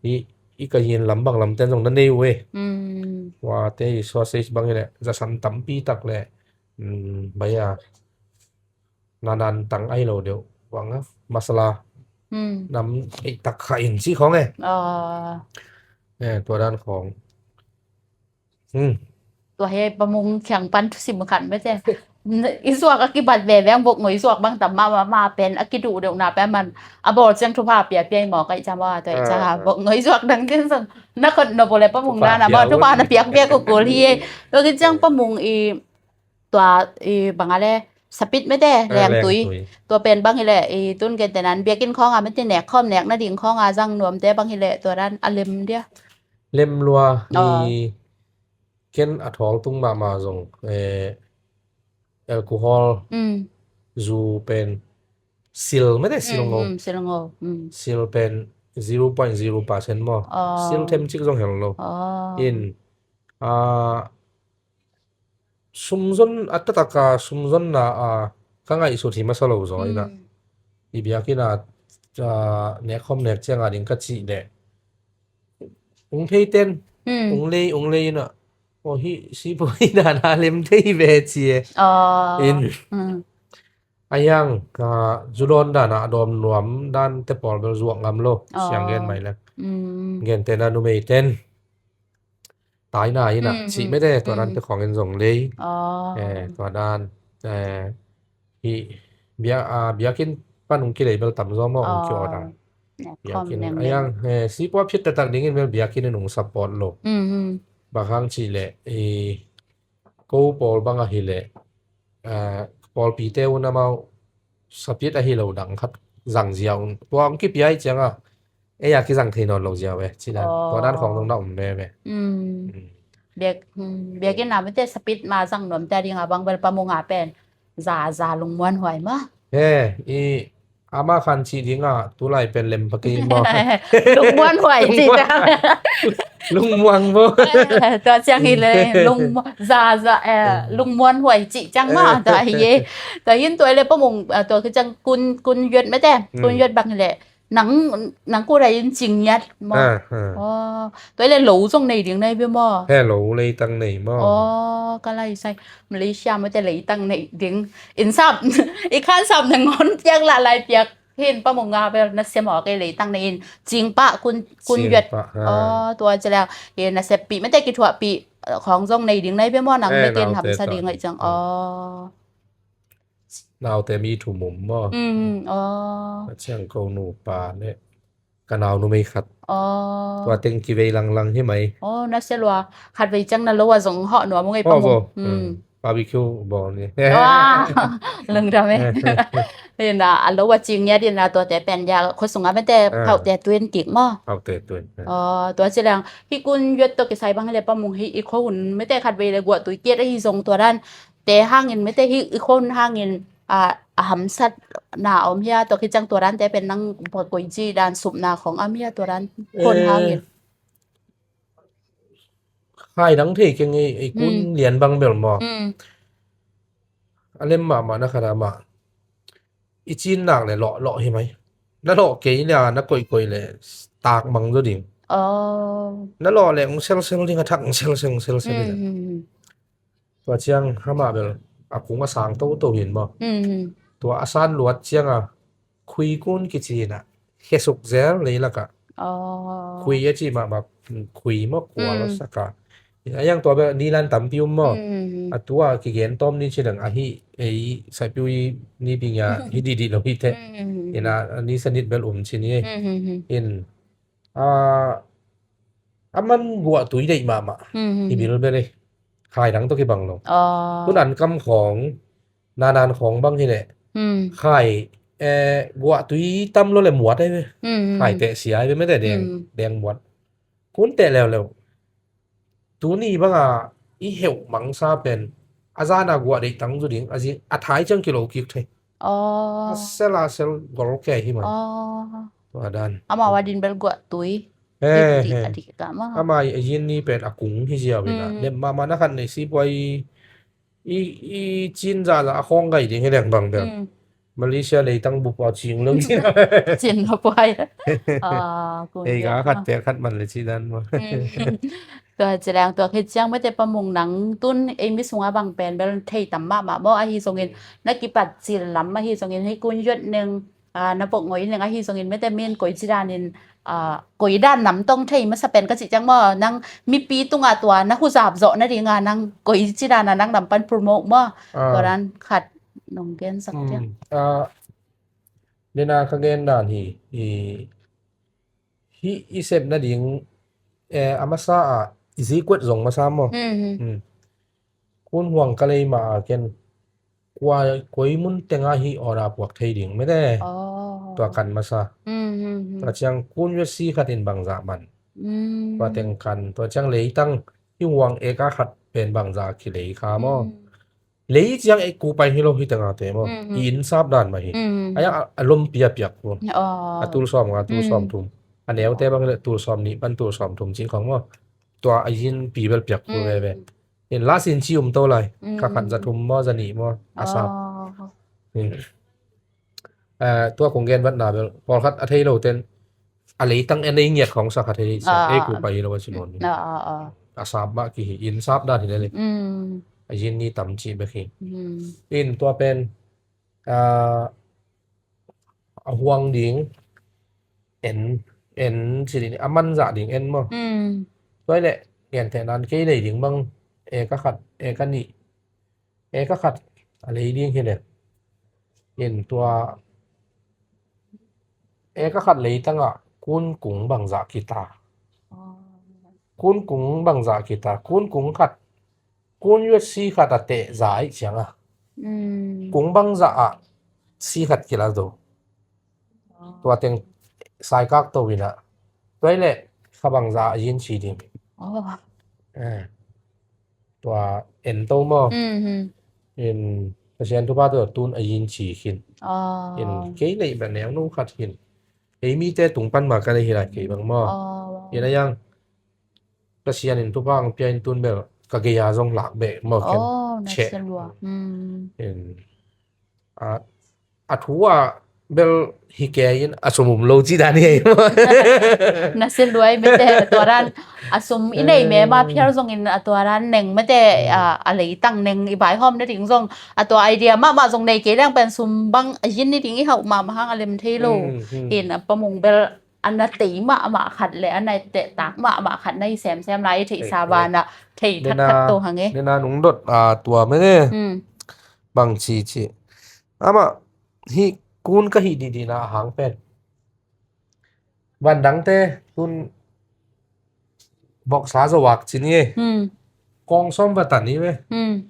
I, i ka yin lam bang lamten zong na nei uh e. Wate i sausage bang hi leh zasan tampi tak leh, bai a nanan tang ahi lo deuh vang a, masala nam ei tak kha in ci khong e. E, tua dan khong. Tua he pamung khiang pan thusim khat mete. I zuak a kibat ve veng, vok ngoi zuak bang tam mahmah pen a kiduh deuhna pen man a bawl ciang thupha pia pia i mawk ahi ciang maw. Tua i ciang a vok ngoi zuak dang din zong na khot na bawl e, pamung na na maw, thupha na piak piak kul kul hi e. Tua ki ciang pamung i tua, i, bang a le, sapit mete, lengtui. Tua pen bang hi leh, i, tun gentehna in biakinn khawng a mete nek khawm nek nading khawng a zang nuamte bang hi leh tua dan a lem dia. Lem lua, i, ken a thawl tung mahmah zong, e, alcohol zu pen sil mete, sil ngo. Sil pen zero point zero percent maw. Sil themcik zong hel lo. In, a, sumzon a taktak a sumzonna a ka ngaihsut hi masa lo zaw ina. I biakinn a, a, nek khawm nek ciang a ding ka cih leh ung thei ten, ung lei, ung lei ina. O hi, sipu hi dan a lem thei ve ci e. In, a hiang, a, zu dawn dan a dawm nuam dan te pawl bel zuak ngam lo. Siang gen mai leng. Gentehna numei ten taina ina, cih mete, tua dan te khawng in zong lei. E, tua dan, e, hi, bia, a, biakinn pan ung kilei bel tam zaw maw, ung ki-order. Biakinn, a hiang, e, sipua phit taktak dingin bel biakinn in ung support lo. Bang hang cih leh, i, ko pawl bang ahi leh, e, pawlpite un amau sapit ahi lo dang khat zang zia un. Tua ung kipia i ciang a, ei a kizang thei nawn lo zia ve, ci dan. Tua dan khawng zong na um ve ve. Biak, biakinn a mete sapit ma zang nuamte a ding a bang bel pamung a pen za, za lungmuan huai ma. He, i, ama khan cih ding a, tulai pen lem pa kei maw. Lungmuan huai cih ciang. Lungmuang maw. Tua ciang hi le, lung, za, za, e, lungmuan huai cih ciang ma, tua hi e. Tua hin tua le pamung, a, tua ki ciang kun, kun yuat mete, kun yuat bang le. Nang, nang ku rai in cing yat maw. Tua le lo zong nei ding nei bia maw. He lo lei tang nei maw. Ka lai sai, Malaysia mete lei tang nei ding. In sap, i khan sap na ngon piak la lai piak. Hin Pa Mung a bel na sem aw kei leitang na in cingpah kun, kun yuat. Cingpah, ha. Aw, tua ci leng, eh, na seppih mete kithuahpih, eh, khawng zong nei ding nai bia maw nang mete in hamsa ding aih ciang. Aw. Naute mi thum om maw. Mm, aw. A ciang ko nupa le ka nau numei khat. Aw. Tua teng kivei langlang hi mai. Aw, na sia lua. Khat vei ciang na lo a zong hawh nuam ung ei Pa Mung. Barbecue bawl ni. Aw, lungdam e. Ina, a lo a cing ngiat ina tuate pen dia khua sungah mete phaute tuin kik maw. Phaute tuin. Aw, tua ci leng. Hih kun yuat tawh kisai bang hi le Pa Mung hih i khua hun mete khat vei le guahtui kiat ahi zong tua dan te hangin mete hih i khua hun hangin a, a hamsatna om hia, tua khit ciang tua dante pen nang koici dan supna khong om hia, tua dan khon hangin. Khai dang thei keng ei, ei kun lian bang bel maw. A lem mahmah na khat a mah. I cin nak le lawh, lawh hi mai. Na lawh kei le a, na koikoi le tak mang zo ding. Na lawh le ung selsel ding a thak, ung selsel, ung selsel ding. Tua ciang hamah bel a kung a sang toto hin maw. Tua a san luat cianga khui kun kici hinah khesuk zel leilakah. Khui a ci mahmah, khui maw kual a saka. A yang tua bel nilan tampi um maw. A tua kigen tawm ni ci dang ahi ei saipiu i ni bing ya hi dihdih lo hi te. Ina ni sanit bel um ci ni ei. In a a man guahtui deih mahmah. Hi bil bel ei. Khai dang tawh kibang lo. Hun an kam khawng nanan khawng bang hi leh. Khai guahtui tam lo le muat ai ve. Khai teh sia ai ve mete deng, deng muat. Kun teh leuleu. Tuni banga i heuh mangsa pen a zana guah deih tang zu ding a zing a thai ciang kilo kik thei. A sel a sel gol kei hi man. Tua dan. Amau a din bel guahtui. He, he. Ama i a yin ni pen a kung hi ziau ina. Dem mama na khan nei si buai i, i cin za za a khong gai ding hi leng bang bel. Malaysia leitang bup a cing lo cin. Cin lo buai. Ei ga khat pek khat man le ci dan maw. Tua ci leng tua khit ciang mete Pa Mung nang tun ei mi sunga bang pen bel thei tam mahmah maw ahi zongin na kipat cil lam ahi zongin hei kun yuat neng na pok ngoi neng ahi zongin mete min koi ci danin koi dan nam tong thei masa pen ka cih ciang maw nang mipi tunga tua na huzap zawh nadinga nang koi ci dana nang nam pan promote maw. Tua dan khat nong gensak ciang. Nena ka gen dan hi, hi, hi i sep nading a masa a i zikuat zong masa maw. Kun huang ka lei ma a ken kua koi mun tenga hi order puak thei ding mete. Tua kan masa. Tua ciang kun yuat si khat in bangzah man. Tua teng kan, tua ciang leitang hi huang eka khat pen bangzah kilei kha maw. Lei ciang ei kupai hi lo hi tenga te maw. I inn sap dan mah hi. Aya a lompi a piak kun. A tul sawm nga, tul sawm thum. A neute bang le tul sawm nih pan tul sawm thum cing khong maw. Tua a yin pi bel piak kun veve. In lasin ci um to lai. Ka khat za thum maw, za nih maw, a sap. Tua kong gen vatna bel pawlkhat a thei lo ten a leitang en ei ngiat khong sa khat thei sa ei kupa hi lo a ci nawn. A sap mah ki hi, in sap dan hi le le. A yin ni tam ci bek hi. In tua pen a huang ding en, en ci ding a man zah ding en maw. Tua hi leh gentehna in kei lei ding bang eka khat, eka nih, eka khat a lei ding hi leh in tua eka khat leitangah kun kung bangzah kita. Kun kung bangzah kita, kun kung khat, kun yuat si khat a teh za ih cianga kung bangzah ah si khat kila do. Tua teng saikak to ina. Tua hi leh kha bangzah a yin ci ding. Tua en to maw. In Pasian thupha tawh tun a yin ci khin. In kei neih beh neu no khat khin. Ei mite tung pan ma ka nei hi lai kei bang maw. In a yang Pasian in thupha ang pia in tun bel ka gei a zong lak beh maw ken. Cheh. In a thu a bel hi kei in a sum um lo ci dan hi ei. Na sia luai mete, tua dan a sum i nei me ma phial zongin a tua dan neng mete, a, a leitang neng i vaihawm nading zong a tua idea mahmah zong nei kei leng pen sum bang a yin ni ding i hauh mahmah hang a lem thei lo. Hmm, hmm. In a Pa Mung bel a na tei mahmah khat le a na tehtak mahmah khat na i semsem lai i theihsa vanah thei thatthat to hang e. Nena nung dot a tua mene. Hmm. Bang ci ci. Amah hi kun ka hi didi na hang pen. Van dangte tun boksa zo wak ci ni e. Hmm. Kong sawm va tan hi ve. Hmm.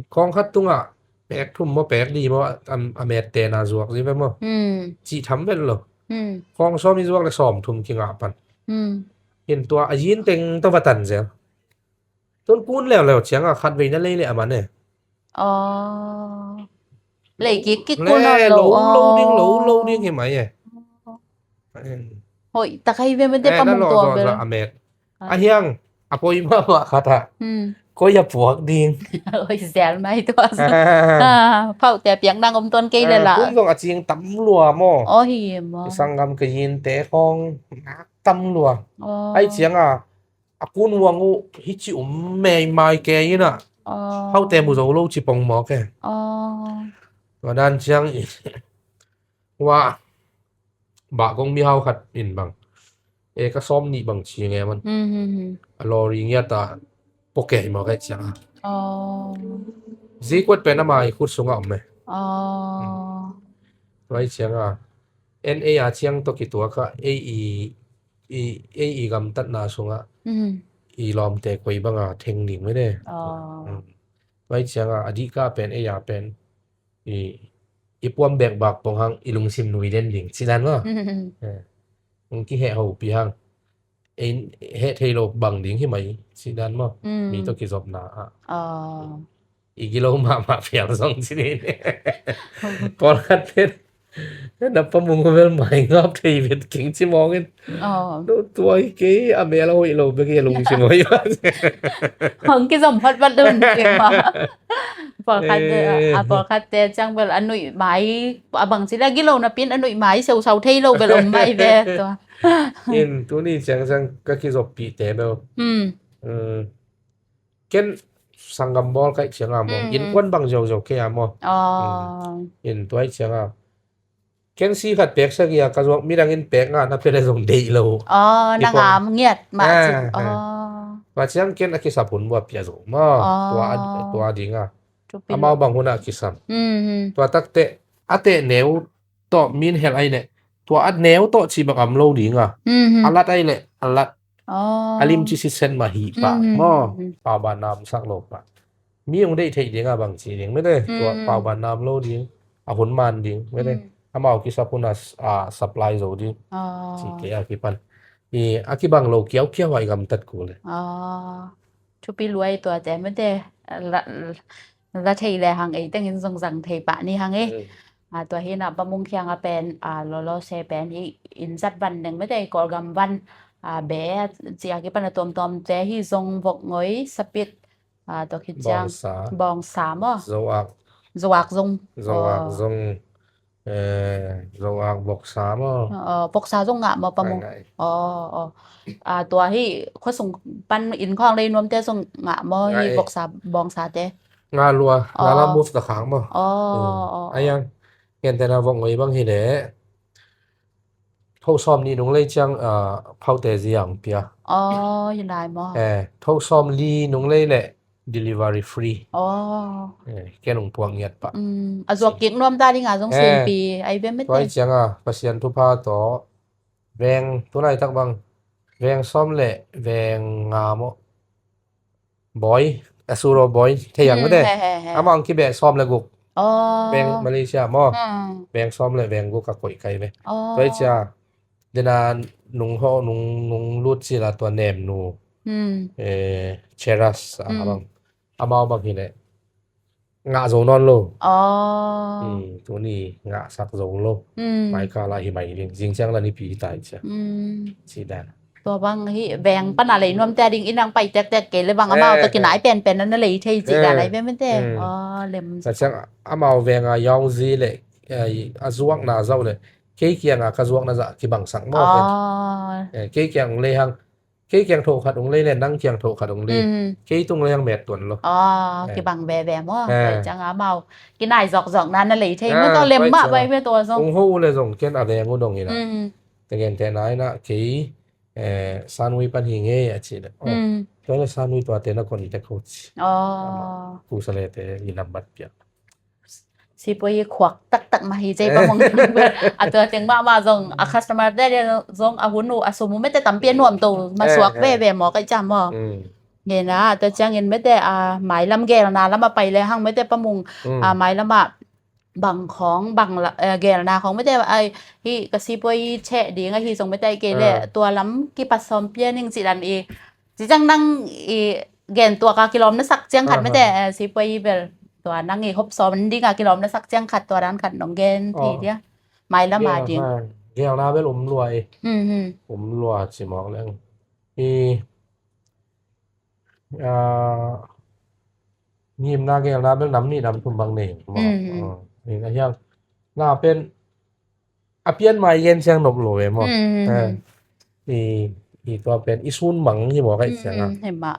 Kong khat tungah pek thum maw pek li maw a, a met tena zuak zi ve maw. Hmm. Cih tham vet lo. Hmm. Kong sawm i zuak le sawm thum kingah pan. Hmm. In tua a yin teng tawh va tan zel. Tun kun leuleu cianga khat vei na lei le a man e. Aw. Lei kik kik kun nawn lo. Lo ding, lo, lo ding hi mai e. Hoih tak ahi ve mete Pa Mung tua bel. A met. A hiang a poi mahmah khat ah. Hmm. Koi a puak ding. Hoih zel mai tua. Ah, phauhte piak nang om tuan kei le la. Kun zong a cing tam lua maw. Aw hi maw. Sanggam ka yinte khong nak tam lua. Aw. Ai cianga a kun uang uh hici um meimai ke ina. Aw. Haute mu zo lo ci pong maw ke. Aw. Tua dan ciang i. Wa. Bah kong mihau khat in bang. E ka sawm nih bang ci nge man. Hmm, hmm, hmm. A lori ngiat a poke hi maw ke ciang a. Aw. Zikuat pen ama i khut sungah om e. Aw. Tua i ciang a. En ei a ciang tawh kituak a ei i i, ei i gamtatna sungah i lawmte koi banga theng ding mene. Vai cianga a dihka pen ei a pen i, i puam bek bak pong hang i lungsim nui den ding cidan maw. Hong kiheh hopi hang ei heh thei lo bang ding hi mai cidan maw. Mi tawh kizopna ah i gilo mahmah piang zong ci ni. Pawlkhat pen na Pa Mung vel mai ngap thei vet keng ci mawngin. Tua hi kei a mel a hoih lo bek hi a lungsim hoih. Hong kizom phot vat dun keng ma. Pawlkhat te a pawlkhat te ciang vel a nuih mai a bang ci le a gilo napin a nuih mai seusau thei lo vel om mai ve tua. In tuni ciang ciang ka kizoppih te bel. Ken sanggam bawl kaih cianga maw. Innkuan bang ziauziau kei a maw. In tuai cianga ken si khat pek sak ia ka zuak midang in pek nga na pia le zong deih lo. Na ngam ngiat mah ci. Tua ciang ken a kisap hun bua pia zo maw. Tua dinga amau bang hun a kisam. Tua takte a teh neu tawh min hel ai leh tua a neu tawh ci bang am lo dinga a lat ai leh a lat. A limci sitset mah hih pah maw. Paubanna om sak lo pah. Mi hong deih theih dinga bang ci ding mete tua paubanna om lo ding. A hun man ding mete amau kisap hun a supply zo ding. Ci kei a kipan i a kibang lo kiaukiau a i gamtat kul le. Thupi luai tuate mete la thei le hang ei tengin zong zang thei pah ni hang e. Tua hi na Pa Mung kianga pen lolo se pen hi in zat van deng mete Kawlgam van be cia kipan a tuamtuamte hi zong vok ngoi sapit tua khit ciang bawngsa maw. Zoak zong. Zoak zong. Zoak boksa maw. Boksa zong ngah maw Pa Mung. Tua hi khuasung pan inn khawng lei nuamte zong ngah maw hi boksa bawngsa te. Ngah lua ngah la move ta khang maw. Ayang kentena vok ngoi bang hi le. Tho sawm nih nung lei ciang phaute ziang pia. Hi lai maw. Tho sawm li nung lei le delivery free. Ken hong puak ngiat pah. A zuak kik nuam ta dinga zong simpi ai bia mete. Tuai cianga Pasian thupha tawh veng tunai tak bang veng sawm le veng nga maw. Bawi a suro bawi thei ang mete. Amah ang kibeh sawm le guk. Veng Malaysia maw. Veng sawm le veng guk a koih kai ve. Tuai cia dena nung ho nung lut sila tua nemnu. Cheras a bang amau bang hi le ngah zo nawn lo. Tuni ngahsak zo lo. Maika la hi mai ding zingciang la nipi hi tai cia. Ci dan. Tua bang hi veng pana lei nuamte a ding inang pai tektek kei le bang amau ta kinai penpen na lei thei ci dan ai ve mete. Lem sa ciang amau venga yawng zi le eh, a zuakna zau le kei kianga ka zuakna zah kibangsak maw ken. Aw. Eh, kei kiang ong lei hang, kei kiang thoh khat ong lei le nang kiang thoh khat ong lei. Mm. Kei tung lei hang met tuan lo. Aw, eh, kibang veve maw. Eh. Tua ciang amau kinai zawkzawkna na lei thei maw, eh, tua lem mah bai ve tua zong. Ong ho uh le zong ken a veng uh dong ina. Mm. Tegentehna ina kei, eh, Sanui pan hi ngei a ci le. Oh, mm, tua le Sanui tuate na contact ho ci. Aw. Ama, Pu Salete i nambat piak. Sipuai i khuak taktak mah hi cei pa mong. A tua teng mahmah zong a customer te zong a hun uh a sum uh mete tampi a nuamto masuak veve maw kai ciam maw. Ngena tua ciangin mete a mailam gelna lam a pai le hang mete pa mong a mailam a bang khawng bang gelna khawng mete a hi ka sipuai i cheh ding a hi zong mete a hi kei le tua lam kipat sawm pia ning ci dan i Ci ciang nang i gen tuak a kilawm na sak ciang khat mete, eh, sipuai i bel tua nang i hop sawm ding a kilawm na sak ciang khat tua dan khat nong gen thei dia. Mailam a ding. Gelna bel um lua i. Um lua ci mawk leng. I, ah, ngimna gelna bel nam nih nam thum bang nei. Mawk. Ah, i na hiang na pen a pian mai gen ciang nop lo ve maw. I, i tua pen i sun mang hi maw kai ciang a. Hemah.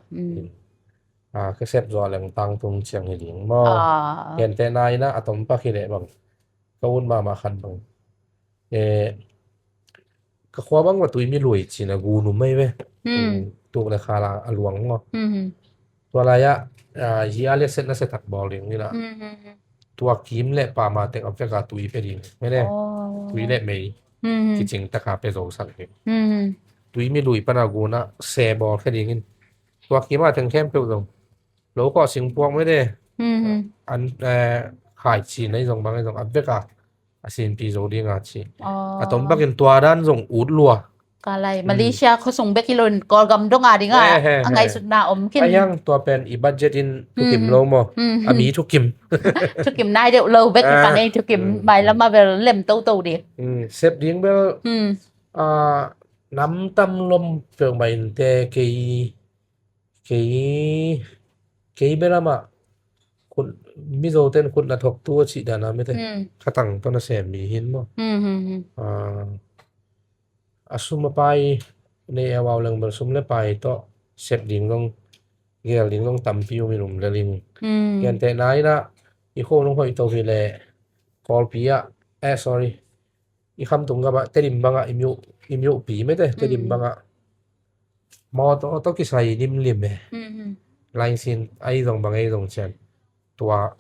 A, ka sep zaw leng tang tung ciang hi ding maw. Gentehna ina a tom pak hi leh bang ka ut mahmah khat bang. E, ka khua bang va tui mi lui cina gu num mai ve. Tuk le khala a luang maw. Tua lai-ah, ah, hi a liakset nasia tak bawl ding ina. Tua kim le pama tek a veka tui pe ding. Mene, tui le mei kicing taka pe zo sak ding. Tui mi lui pana guna se bawl khe dingin. Tua kim a teng khempeuh zong lo kawh sing puak mene. An, eh, khai ci nai zong bang zong a veka a sinpi zo dinga ci. A tom bakin tua dan zong ut lua. Ka lai Malaysia khuasung bek hi lo in Kawlgam dong a dinga a ngaihsutna om khin. A hiang tua pen i budget in thukim lo maw. A mi thukim. Thukim nai deuh lo bek hi pan ei thukim mailam a bel lem toto ding. Sep ding bel, ah, nam tam lom peuh mah in te kei, kei, kei bel amah khut, Mizo ten khut na thok tu a cih dana mete. Khatang tawh na sem mi hin maw. Ah, a sum a pai nei a vau leng bel sum le pai tawh sep ding zong gel ding zong tampi um in um lel in. Gentehna ina i khuang nong hoih to hi le Kawlpi ah, eh, sorry, i khamtung gamah Tedim bangah i miuh, i miuh pi mete Tedim bangah mawtaw tawh kisai limlim e. Lainsin ai zong bang ai zong cian tua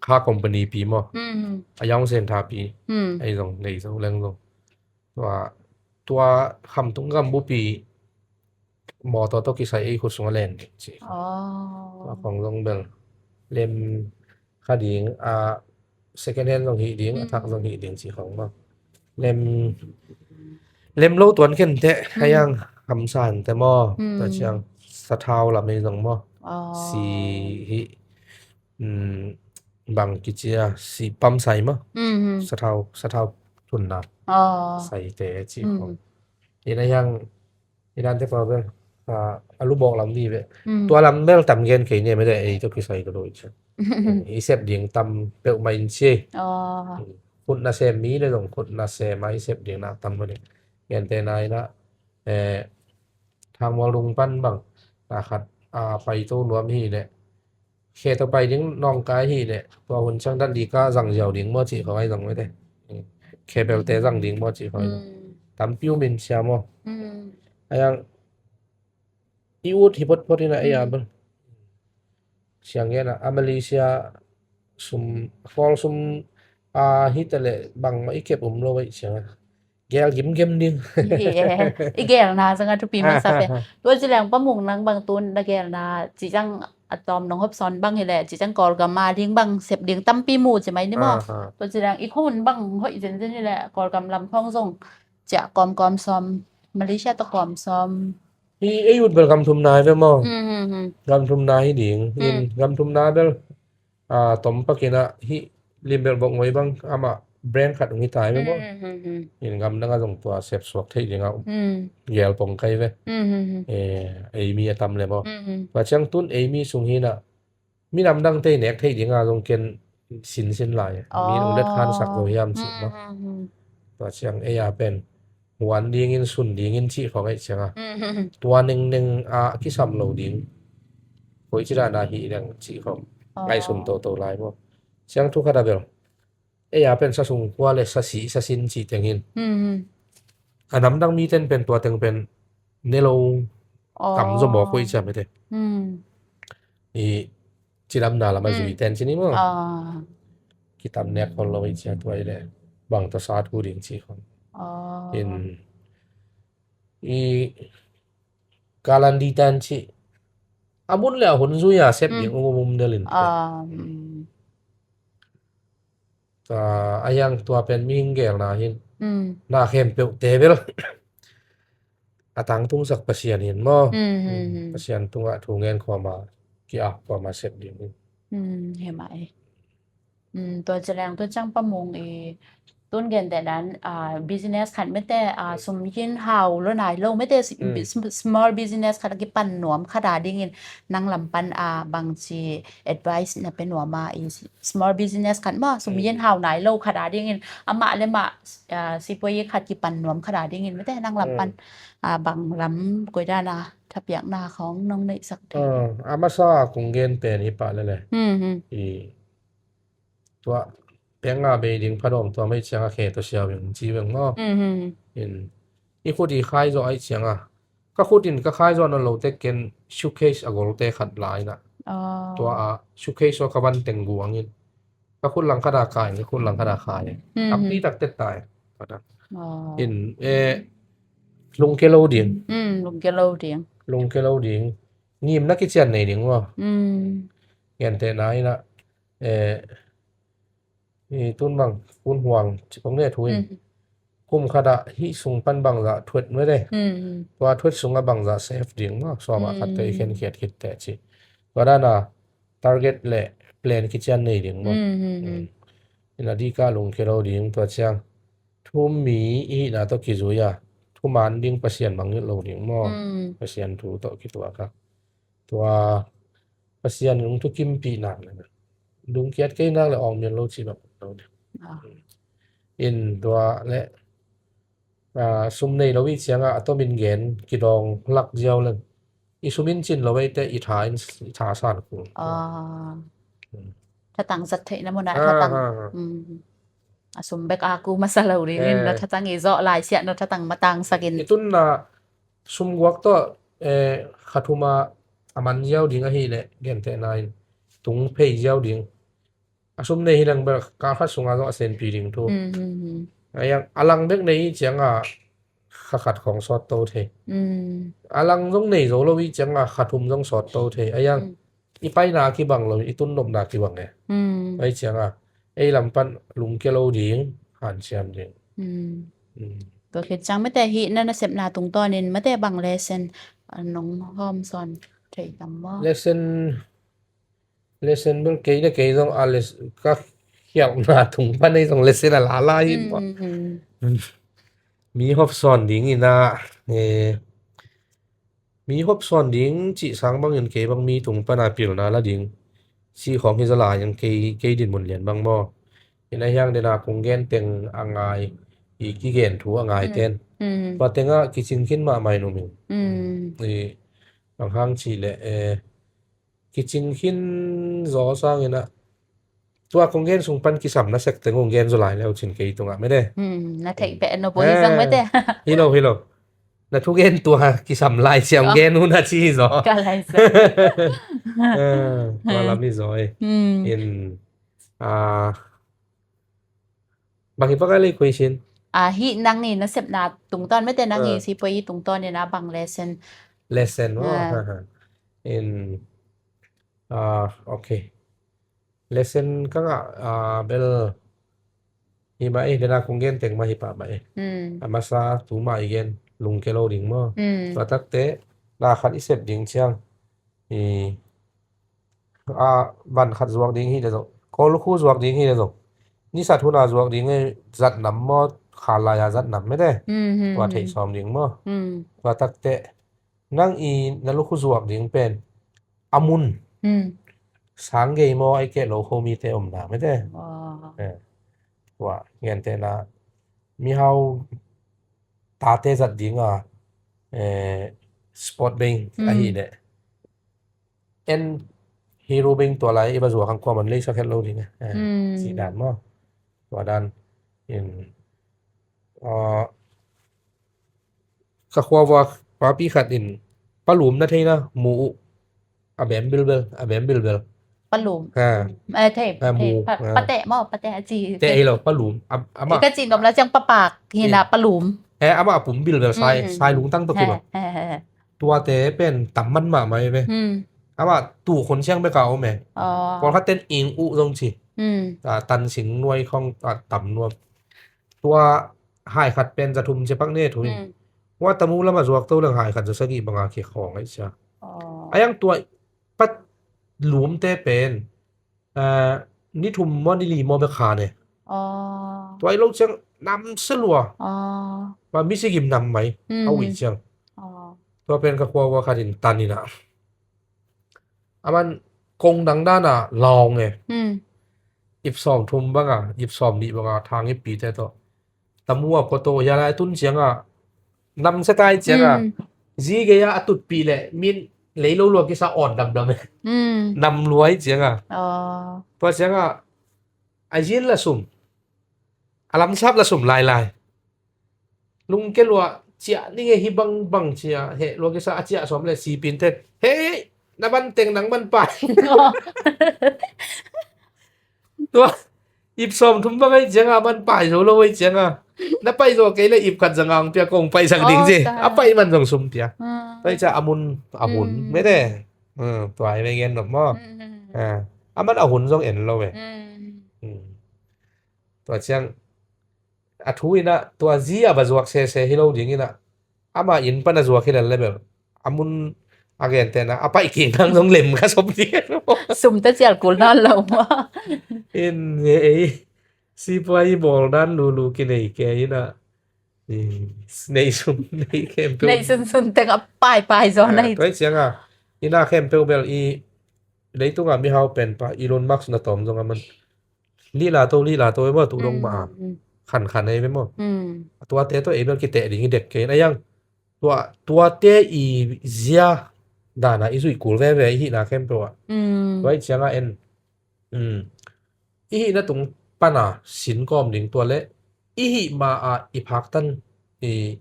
kha company pi maw. A yang sen tha pi ai zong nei zo leng zong tua, tua khamtung gam bupi mawtaw tawh kisai ei khut sungah len ding ci. Tua khong zong bel lem kha ding, a second hand zong hi ding, a thak zong hi ding ci khong maw. Lem, lem lo tuan khen te, a yang hamsan te maw. Tua ciang sathau lam ei zong maw. Si hi, bang kicia si pam sai maw. Sathau, sathau tunna sai te ci khong. Ina yang Iran te pa bel, ah, a lubawk lam vive. Tua lam bel tam gen kei ne mete ei tawh kisai ka doi cian. I sep ding tam peuh mah in ci. Khut na sem mi le zong khut na sem a i sep ding na tam mah ding. Gentehna ina, eh, Thangmual Lung pan bang na khat, ah, pai to nuam hi le khe tawh pai ding nawngkai hi le tua hun ciang dan dika zang ziau ding maw ci khong ai zong mete. Khe belte zang ding maw ci khong ai zong tampi um in cia maw. A yang i ut hi photphot ina ei a bel siang gen a, a Malaysia sum, Kawl sum a hi ta le bangmah i kep um lo vai ciang a gel gimgem ding. I gelna zanga thupi masa pe. Tua ci leng pa mung nang bang tun na gelna ci zang a tawm nong hop sawn bang hi le ci zang Kawlgam a ding bang sep ding tampi mu ci mai ni maw. Tua ci leng i khun bang hoih zenzen hi le Kawlgam lam khong zong cia kawmkawm sawm, Malaysia tawh kawm sawm. Hi ei ut bel gam thum nai ve maw. Gam thum nai hi ding in gam thum na bel a, tom pakin a hi lim bel bok ngoi bang amah brand khat ung hi tai ve maw. In gam dang a zong tua sep suak thei ding a gel pong kai ve. Eh, ei mi a tam le maw. Tua ciang tun ei mi sung hi na mi nam dang tei nek thei ding a zong ken sinsin lai. Mi in ong let hansak zo hiam cih maw. Tua ciang ei a pen huan dingin, sun dingin cih khawng ahih cianga, tua nengneng a kisam lo ding, koici dan a hih leng cih khawng ngaihsun toto lai maw. Ciang thu khat a bel ei a pen sa sung kua le sa sih sa sin cih teng hin a namdang miten pen tua teng pen ne lo tam zaw maw, koici a mete. I cidamna lam a zui ten ci ni maw. Kitam nek khol lo i cia tua i le bang tawh sat hu ding ci khong. In i kalandi tan ci a mun le a hun zui a sep ding um um um del in. Tua a hiang tua pen mihing gelna hin na khempeuh te bel a tangtungsak Pasian hin maw. Pasian tungah thu ngen khawma ki-ap khawma sep ding hin. Hemah e. Tua cileng tua ciang Pa Mung i tun gentehna in business khat mete sum yin hau lo nai lo mete small business khat a kipan nuam khat a dingin nang lam pan bangci advice na pe nuam a i small business khat maw sum yin hau nai lo khat a dingin amah le mah sipuai khat kipan nuam khat a dingin mete nang lam pan bang lam koi dan a thapiakna khawng nong neihsak thei. A masa kong gen pen hi pah lele. I tua peng a bei ding phadawm tua mei cianga khe tua siau in ci veng maw. In i khut i khai zawh aih cianga ka khut in ka khai zawh nawn lo tek ken suitcase a golte khat la ina. Tua a suitcase aw ka van teng guangin ka khut lang khat a kai, ka khut lang khat a khai. Tampi tak tet tai. In e lungke lo ding. Lungke lo ding. Lungke lo ding. Ngimna kician nei ding maw. Gentehna ina e i tun bang kun huang ci kong ne thu in kum khat ah hih sung pan bangzah thuet mete. Tua thuet sungah bangzah save ding maw. Sawm ah khat ka i khenkhiat khit teh ci. Tua dan a target le plan kician nei ding maw. Ina dika lungke lo ding tua ciang thu mi i hihna tawh kizui a thuman ding Pasian mangngilh lo ding maw. Pasian thu tawh kituak a tua Pasian in ong thukimpih nak le dungkiat kei nak le awngmian lo cih bang lo ding. In tua le sum nei lo i cianga a tomin gen kidawng lak ziau leng i sum in cin lo eite i tha in i tha san kul. Thatang zat theihna muna thatang a sum bek a ku masa lo dingin na thatang i zawh laisiah na thatang matangsakin i tunna sum guak tawh khathuma a man ziau ding ahileh gentehna in tung phei ziau ding. A sum nei hi lang bel kal khat sunga zong a senpi ding thu. A lang bek nei i cianga kha khat khong sawt to thei. A lang zong nei zo lo i cianga kha thum zong sawt to thei. A yang i paina kibang lo i tunnopna kibang e. Ai cianga ei lam pan lungke lo ding hanciam ding. Tua khit ciang mate hih na nasepna tungtawnin mate bang lesson nong hawm sawn thei tam maw? Lesson lesson bel kei le kei zong a les ka khialhna tung pan ei zong lesson a lala hi maw? Mi hop sawn ding ina mi hop sawn ding cih sang bangin kei bang mi tung pana pilna la ding cih khawng hi zala yang kei kei din mun lian bang maw? Ina hiang dena kong gen teng a ngai i kigen thu a ngai ten tua tenga kicing khin mahmah in um in i bang hang cih leh e kicing khin zaw sangin ah tua kong gen sung pan kisam na sek teng ong gen zaw lai leu cin kei tungah mede. Na theih peh no poi hi zong mede. Hi lo hi lo. Na thugen tua kisam lai ciang gen hun a ci hi zaw. Ka lai sa. Tua lam hi zaw e. In a bang hi bang a lei khuai sin. A hih nang i nasepna tungtawn mete nang i sipuai i tungtawn in a bang lesson. Lesson maw? In a okay. Lesson ka ngah a bel hi mah e dena kong gen teng mah hi pah mah e. A masa tu mah i gen lungke lo ding maw? Tua takte na khat i sep ding ciang i a van khat zuak ding hi le zong ko lukhu zuak ding hi le zong nisa thuna zuak ding e zat nam maw kha lai a zat nam mete. Tua theih sawm ding maw? Tua takte nang i na lukhu zuak ding pen a mun sang gei maw, ai keh lo kho mite omna mete. Aw. Eh, tua, gentehna, mihau tate zat dinga, eh, sport beng Mm. ahih leh. En hero beng tua lai i va zuak hang kuaman leisak het lo ding, eh, Mm. cih dan maw. Tua dan in, ah, ka khua vua papi khat in palum na theina mu uh. A bem bilbel, a bem bilbel. Palum. Ha. Eh, thei, Ha, thei, mu. pa, Ha. Pateh maw, pateh a ci. Teh ei lo, palum. Am-, ama. Ka ci nop la ciang papak, hina Eh. palum. Eh, ama a pum bilbel sai, Mm. sai lungtang to kilo. He, he, he. Tuate pen tam man mahmah ei ve. Mm. Ama tu khon siang bek a om e. Aw. Pawlkhat ten ing uh zong ci. Mm. Ah, tan sing nuai khong, ah, tam nuam. Tua hai khat pen za thum cia pak ne thu in. Mm. Ua tamu lama zuak to leng hai khat za sagih banga kikhawng ai cia. Aw. Ayang tua pat lumte pen, ah, ni thum maw ni li maw bek kha ne. Aw. Tua i lo ciang nam se lua. Aw. Ma mi sigim nam mai. Mm. A ui ciang. Aw. Tua pen ka khua vua khat in tan ina. Aman kong dang dana laung e. Mm. Ip sawm thum banga, ip sawm nih banga, thang ip pite tawh. Tamu a pua to, hia lai tun cianga. Nam se tai cianga. Mm. Zi gei a a tutpih le, min lei lo lua kisa awn damdam e. Mm. Nam luai cianga. Aw. Tua cianga, a zin la sum. A lamsap la sum lai lai. Lungke lua cia, ni nge hi bang bang cia, he lua kisa a cia sawm le si pin ten. He, na ban teng nang man pai. Tua, ip sawm thum bang ai cianga man pai zo lo ai cianga. Na pai zo kei le ip khat za ngang pia kong pai sak ding Oh, ci. ta. A pai man zong sum pia. Ah. Tua i cia a mun, a hun, Mm. mete. Hmm, tua i ve gen nop maw. Mm, mm, mm. Ah, a man a hun zong en lo e. Mm. Hmm. Tua ciang, a thu ina, tua zi a va zuak sese hi lo ding ina. Ama inn pan a zuak hi lel le bel. A mun a gentehna, a pai kik nang zong lem ka sop ding. Sum ta cial kul nan lo maw. In, e, e. Sipuai bawl dan lulu kinei ke ina. I, nei sun, nei khempeuh. Nei sunsun teng a paipai zaw Ah, nei. Tua i cianga. Ina khempeuh bel i, leitunga mihau pen pa, Elon Musk na tawm zong a man. Lila to, lila to, e maw, tu dong ma. Mm, mm. Khan khan ei ve maw. Mm. Tuate to ei bel kiteh ding i dek ke. Na yang, tua, tuate i zia dana i zuih kul veve i hihna khempeuh ah. Mm. Tua i cianga en. Mm. I hihna tung pana sin kawm ding tua le. I hih ma a i phaktan i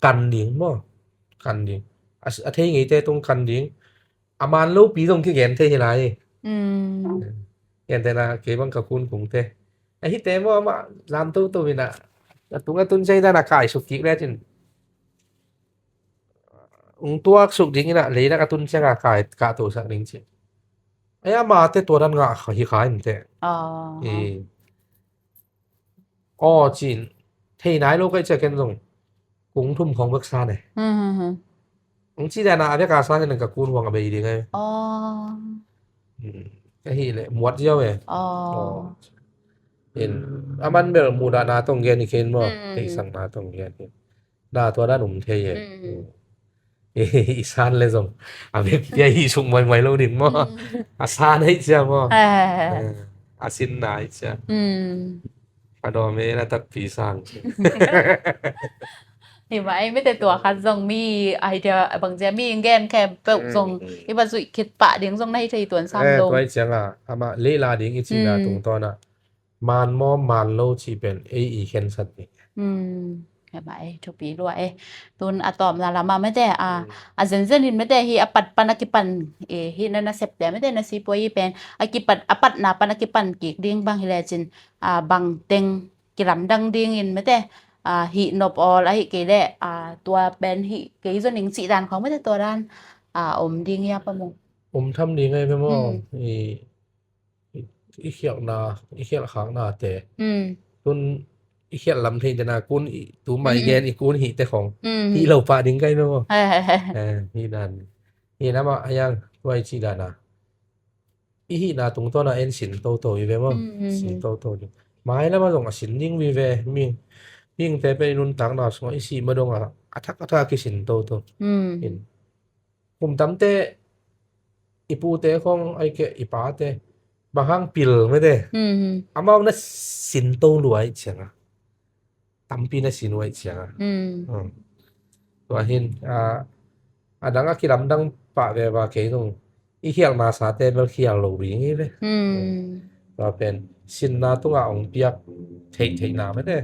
kan ding maw. Kan ding. A, a thei ngeite tung kan ding. A man lopi zong kigen thei hi lai. Mm. Gentehna kei bang ka kun kungte. A hite maw ama lam toto ina. A tung a tun sei dana kai suk kik le cin. Ung tuak suk ding ina, leinak a tun cianga kai, kah to sak ding ci. Ai ama te tua dan ngah kha, hi kha in te. Ah. I. Aw cin. Thei nai lo kai cia ken zong. Kung thum khong bek sa ne. Hmm, hmm, hmm. Ung ci dana a bek a sa ken ka kun huang a bei ding ai. Ah. Hmm. Ka hi le, muat ziau e. Ah. Aw. In, a man bel mudana tong gen i ken maw. Hmm. Theisangna tong gen i ken. Na tua dan um thei e. Mm. I san le zong. A bek pia hi suk muaimai lo ding maw. Mm. A san hei cia maw. Eh. Eh, a sin na hei cia. Mm. A dawm e na takpi sang cia. Hi mah ei mite tua khat zong mi idea bang cia mi gen khempeuh Mm, zong. Mm. I va zuih khit pah ding zong na hi thei tuan sam Eh, lo. Tua i cianga. Ama leila ding i cina Mm. tungtawn a. Man maw, man lo cih pen ei i khensat ding. Hmm, hemah ei, thupi lua ei. Tun a tawpna lamah mete, a, Hmm. a zenzen in mete hi a pat pan a kipan, e, hi na nasepte mete na sipuai hi pen a kipat, a patna pan a kipan kik ding bang hi lecin, a, bang teng kilamdang dingin mete, a, hih nop awl ahi kei leh, a, tua pen hih kei zo ning cih dan khawng mete tua dan, a, om ding hi a pa mung. Om tham ding ahi ve maw? Hmm. I i khialhna, i khialhkhaknate. Mm. Tun i khialh lam theih dena kun i, tu mai Mm, mm. gen i kun hihte khong. Mm, mm. Hih lo pah ding kai maw? He, he, he. Eh, hih dan. Hih nama a yang tuai cih dana. I hihna tungtawna en sin toto i ve maw? Mm, mm, mm. Sin toto ding. Mai lama zong a sin ding vive. Ming, mingte pen i nuntakna sungah i sih madonga. A thak a thak a kisin toto. Mm. In. Kum tamte i pute khong ai keh i pate bang hang pil mete. Amau na sin to lua ih cianga, tampi na sin uh ih cianga. Tua hin a dang a kilamdang pah veva kei zong i khial masate bel khial lo ding hi ve. Tua pen sinna tungah ong piak theihtheihna mete.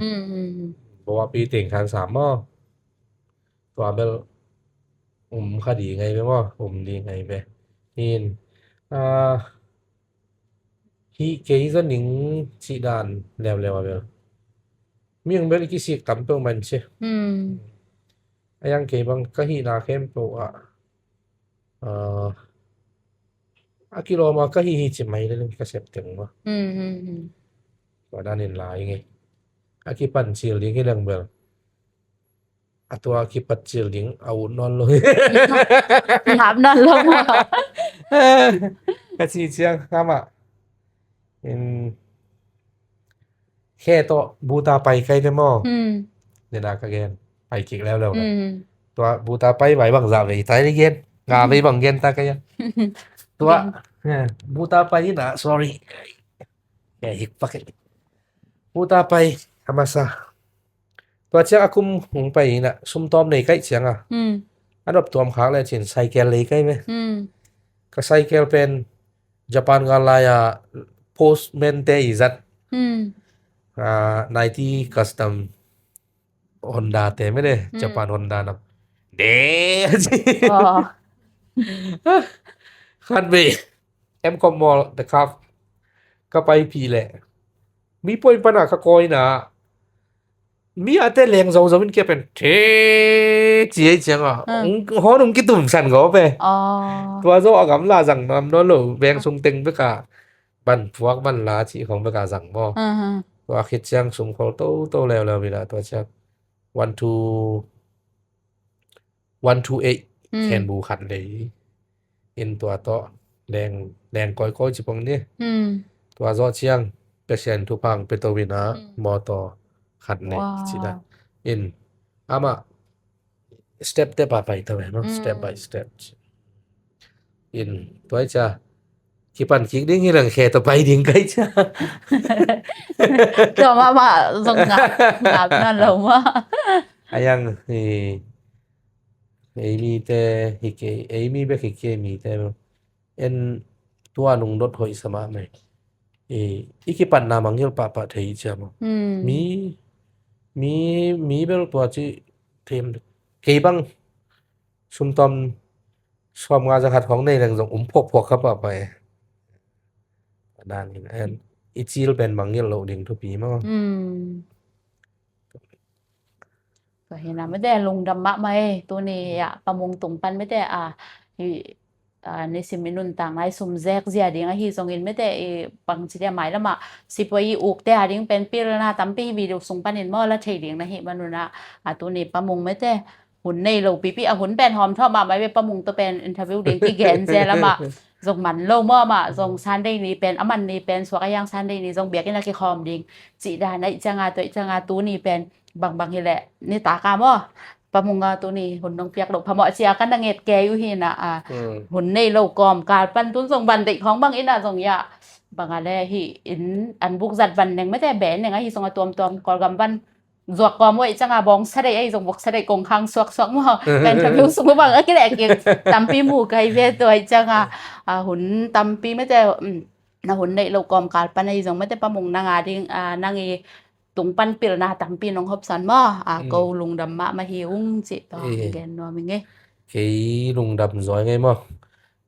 Bawa pi teng khan sam maw? Tua bel um kha ding ngai ve maw? Um ding ngai ve. Hin a hi kei zaw ning cih dan leuleu a bel. Mihing bel i kisik tam peuh man ci. A yang kei bang ka hihna khempeuh ah a kilawm a ka hi hi ci mai le ka sep teng maw? Tua danin lai nge. A kipan cil ding hi leng bel a tua kipat cil ding a ut nawn lo hi. Ngap nawn lo maw? Ka ci ciang amah in khe tawh buta pai kai te maw? Nena ka gen pai kik leuleu le. Tua buta pai vai bang za vei tai ni gen nga vei bang gen ta kai a. Tua buta pai ina, sorry. Hik pak. Buta pai a masa. Tua ciang a kum hong pai ina sumtawm nei kaih cianga a nop tuam khak le cin cycle lei kai ve. Ka cycle pen Japan gal lai-a postman te i zat, a, ninety custom Honda te mene, Japan Honda nam de. Khat ve M Common the cup ka pai pi le mi poi pana ka koi na mi ate leng zo zo in kia pen the ci ei cianga hon ung kitum san go pe. Tua zo a gamla zang nam no lo veng sung teng beka ban puak ban la ci khong beka zang mo. Tua khit ciang sung khol to to leo leo mi la tua ciang one two one two eight khen bu khat lei in tua tawh leng leng koi koi ci pong ni. Tua zo ciang Pasian thupang pe to wina motor khat nei ci da. In ama step te pa pai ta ve no, step by step. In tua i ca kipan kik ding hi lang khe to pai ding kai ca. Tua mama zong ngap ngap nan lo ma. Ayang hi ei mi te hi ke ei mi bek hi ke mi te en tua nung dot hoih sama mai. I, i kipatna mangil pahpah thei cia maw? Mi, mi, mi bel tua ci them kei bang sumtom suam nga za khat hong nei leng zong um phok phok kha pahpah e. Danin en i cil pen mangil lo ding thupi maw? Tua hi na mete lungdam mahmah e tuni a pamung tung pan mete a hi a nisim i nuntak nai sum zek zia ding ahi zongin mete i pangci dia mai lama sipua i ukte a ding pen pilna tampi hi video sung panin maw la thei ding na hi manuna a tuni pamung mete hun nei lo pipi a hun pen hawm thawh mahmah ve pamung to pen interview ding kigen zia lama zong man lo maw amah zong Sunday ni pen a man ni pen suak a yang Sunday ni zong biakinn a kikhawm ding cih dan a ih cianga tua ih cianga tuni pen bangbang hileh nitaka maw pamunga tuni hun nong piak loh phamawh cia kan a nget kei uh hina a hun nei lo kawm kal pan tun zong van deih khawng bang ina zong ya banga le hi in an buk zat van neng mete be neng ahi zong a tuamtuam Kawlgam van zuak kawm uh aih cianga bawng sa deih ahi zong buk sa deih kong khang suaksuak maw kan thabiu sung bang a kileh kik tampi mu kai ve tua aih cianga a hun tampi mete na hun neih lo kawmkal pan ahi zong mete pamung nanga ding a nang i tung pan pilna tampi nong hopsan maw a ko lungdam mahmah hi ung cih tawh gen nuam i ngei. Kei lungdam zaw i ngei maw?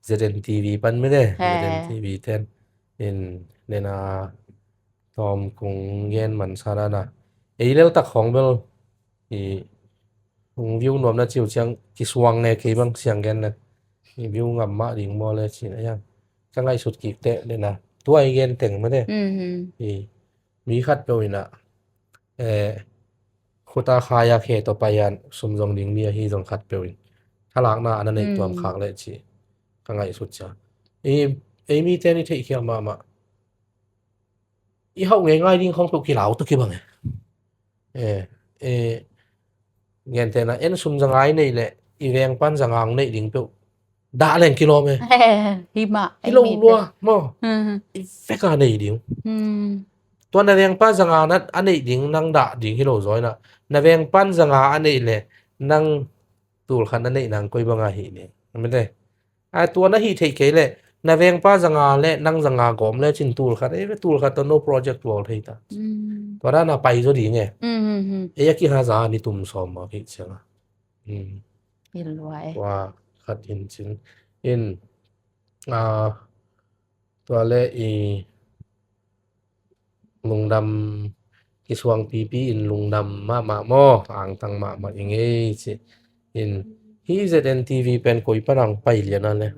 Z N T V pan mete Z N T V ten in nena tawm kung gen mansa nana ei leltak khawng bel i hong view nuamna ciu ciang kisuang nge kei bang siang gen le i view ngam mah ding maw le cin a yang ka ngaihsut kik teh le na tua i gen teng mate i mi khat peuh ina khuta khaya khe tawh paian sum zong ding mi ahi zong khat peuh in thalakna ana nei tuam khak le ci ka ngaihsut cia. I ei mi ten i theihkhial mahmah i hauh ngeingai ding khong peuh kilau tu kibang e. E, e, gentehna en sum za ngai neih leh i veng pan za ngang neih ding peuh dah leng kilawm e. Hi mah, hi lo lua maw. I vek a nei ding. Tua na vengpa zanga na a neih ding nang dah ding hi lo zaw inah, na vengpan zanga a neih le nang tul khat na neih nang koi banga hi ding. Mete. A tua na hih theih kei le na vengpa zanga le nang zanga gawm le cin tul khat, ei ve tul khat tawh no project tual thei ta. Tua dana pai zaw ding e. Ei a kiha za ni tum sawm mawk hi cianga. Tua khat in cin in, a, tua le i lungdam, kisuang pipi in lungdam mahmah maw, angtang mahmah i ngei ci in. Hi Z N T V pen koi pan ang pai lian a le?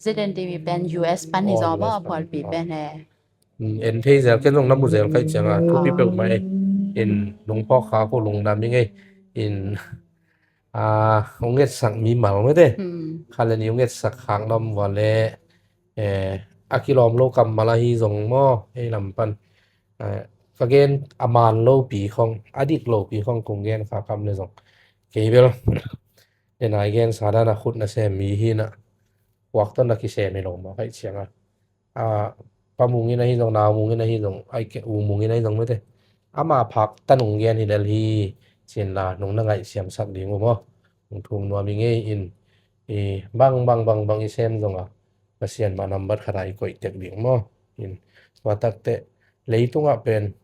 Z N T V pen U S pan hi zaw maw, phualpi pen he. En thei zel, ken zong na mu zel kai cianga thupi peuh mai in lungphawk kha ko lungdam i ngei in. A, hong etsak mimal mete. Kha le ni hong etsak khak na om vua le, eh, a kilawm lo kammal ahi zong maw, ei lam pan, eh, ka gen a man lopi khong, a dik lopi khong kong gen kha kam le zong kei bel, den ai gen sa dan a khut na sem mi hi na, huak ton na kisem hi lo maw kai cianga. A, Pa Mung in ahi zong, Nau Mung in ahi zong, ai ke U Mung in ahi zong mete. Ama phak ta nung gen hi lel hi, cin la nung na ngaihsiamsak ding uh maw. Nung thum nuam i ngei in, i bang, bang, bang, bang i sem zong a, Pasian ma nambat khat a i koih tek ding maw. In, tua takte, leitungah pen,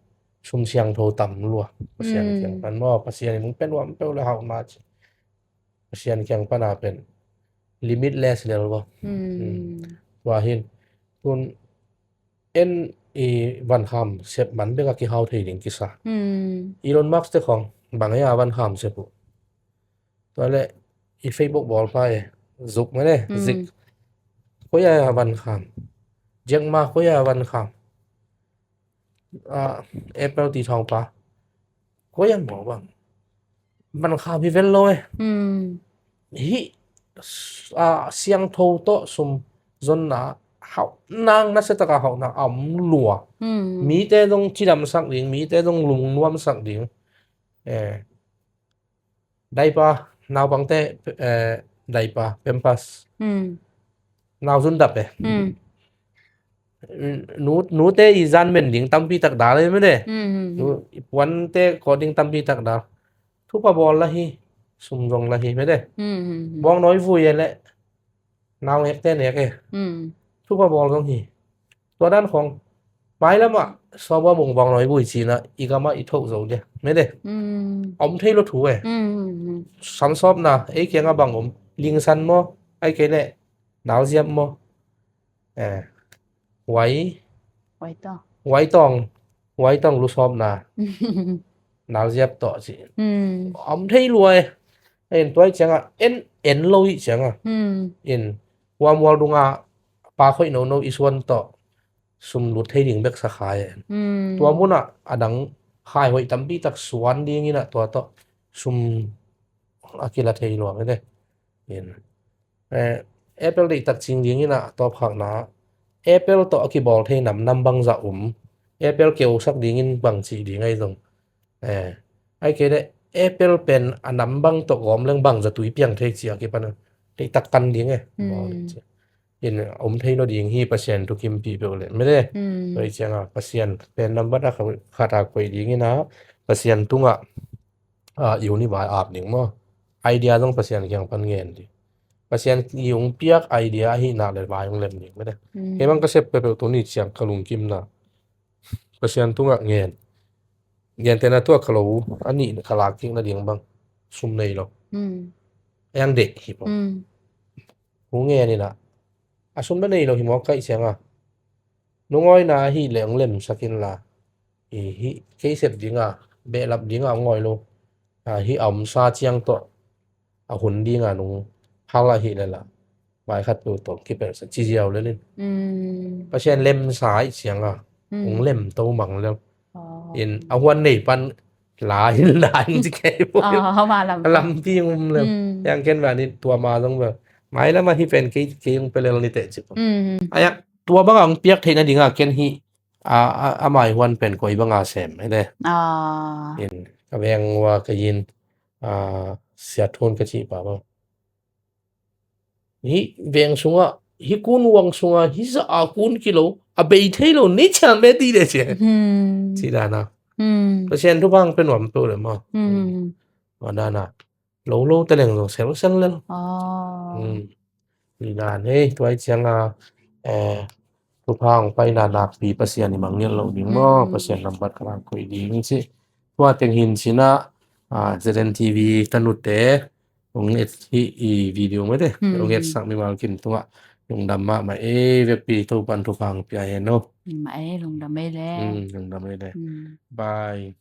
sum siangtho tam lua. Pasian kiang pan maw, Pasian in hong pen uam peuh le hauh na ci. Pasian kiang pana pen limitless lel vo. Tua hin tun en i vankham sep man bek a kihau thei ding kisa. Elon Musk te khong bang ei a vankham sep uh. Tua le i Facebook bawl pa e, Zuck mene, Zik. Koi a vankham? Jack Ma koi a vankham? A, Apple ti thawng pa. Koi a maw bang? Vankham hi vel lo e. Hi, a, siangtho tawh sum zonna hauh nang, nasia taka hauh nang a om lua. Mite zong cidamsak ding, mite zong lungnuamsak ding. Eh, daipa, naupangte, eh, daipa, Pampers. Nauzun dap e. Nu, nute i zan men ding tampi tak dal e mene. Nu, i puante kawt ding tampi tak dal. Thupha bawl la hi, sum zong la hi mene. Bawng nawi vui e le, nau ekte nek e. Thupha bawl zong hi. Tua dan khong mailamah sawbua bung bawng nawi vui cina i gamah i thoh zo dia mene. Om thei lo thu e. Samsawpna ei kianga bang om, lingsan maw, ai kei le nalziap maw. Eh, wai, wai tawng, wai tawng lusawpna nalziap tawh ci. Om thei lua e. En tuai cianga en, en lo i cianga in huamual dunga pa khoih nono i suan tawh sum lut thei ding bek sa khai e. Tua munah a dang khai hoih tampi tak suan ding inah tua tawh sum a kila thei lua mete. In, eh, Apple deihtak cing dingin a tawpkhakna, Apple tawh a kibawl thei namnam bangzah um, Apple keusak dingin bang cih ding ahi zong. Eh, ai kei le Apple pen a nam bang tawh gawm leng bangzah tui piang thei ci a kipan a deihtak kan ding e. In, om thei lo ding hi, Pasian thu kimpi peuh le mete. Tua i cianga Pasian pen nambat a khat a koih dingin a Pasian tungah a, i hun i vai ap ding maw? Idea zong Pasian kiang pan ngen ding. Pasian i hong piak idea ahi nak le vai hong lem ding mete. Kei bang ka sep peuhpeuh tuni ciang ka lungkimna Pasian tungah ngen. Gentehna tua ka lo a nih ka lak kik nading bang sum nei lo. Ayang deh hi maw? Hong ngen inah a sum na nei lo hi maw kaih cianga nungawina ahi le hong lemsak inla. I hih kei sep dinga, behlap dinga ngawi lo. A, hih a omsa ciang tawh a hun dinga nung hal ahi leh la vai khat tu tawh kipelh sa ci ziau lel in. Pasian lemsa ahi cianga hong lemto mang lel. In a huan nei pan la in la in ci kei bo. A lampi um lel. Yang ken vanin tua ma zong bel mailama hih pen kei, kei hong pelel ni teh ci bo. Ayak tua banga hong piak theihna dinga ken hih a, a, a mai huan pen koi banga sem hi le. In ka veng ua ka in, a, siathun ka cih pa bang. hih veng sungah, hih kun uang sungah hih za a kun kilo a bei thei lo ni cian be ti de ci. Hmm. Ci dan a. Hmm. Pasian thupha hong pia nuam peuh le maw. Hmm. Tua dan a lo lo te leng zong selsel lel. Ah. Hmm. Ci dan hei, tua hi ciang a, eh, thupha hong paina nakpi Pasian i mangngilh loh ding maw. Hmm. Pasian nambat ka lak koih ding ci. Tua teng hi in ci-in ah, ah, Z N T V tanute hong et hih i video mah te. Hmm. Hong etsak mimal kim tungah lungdam mahmah ei, vekpi Topa'n thupha hong pia hen aw. Mah ei, lungdam ei le. Hmm, lungdam ei le. Hmm. Bye.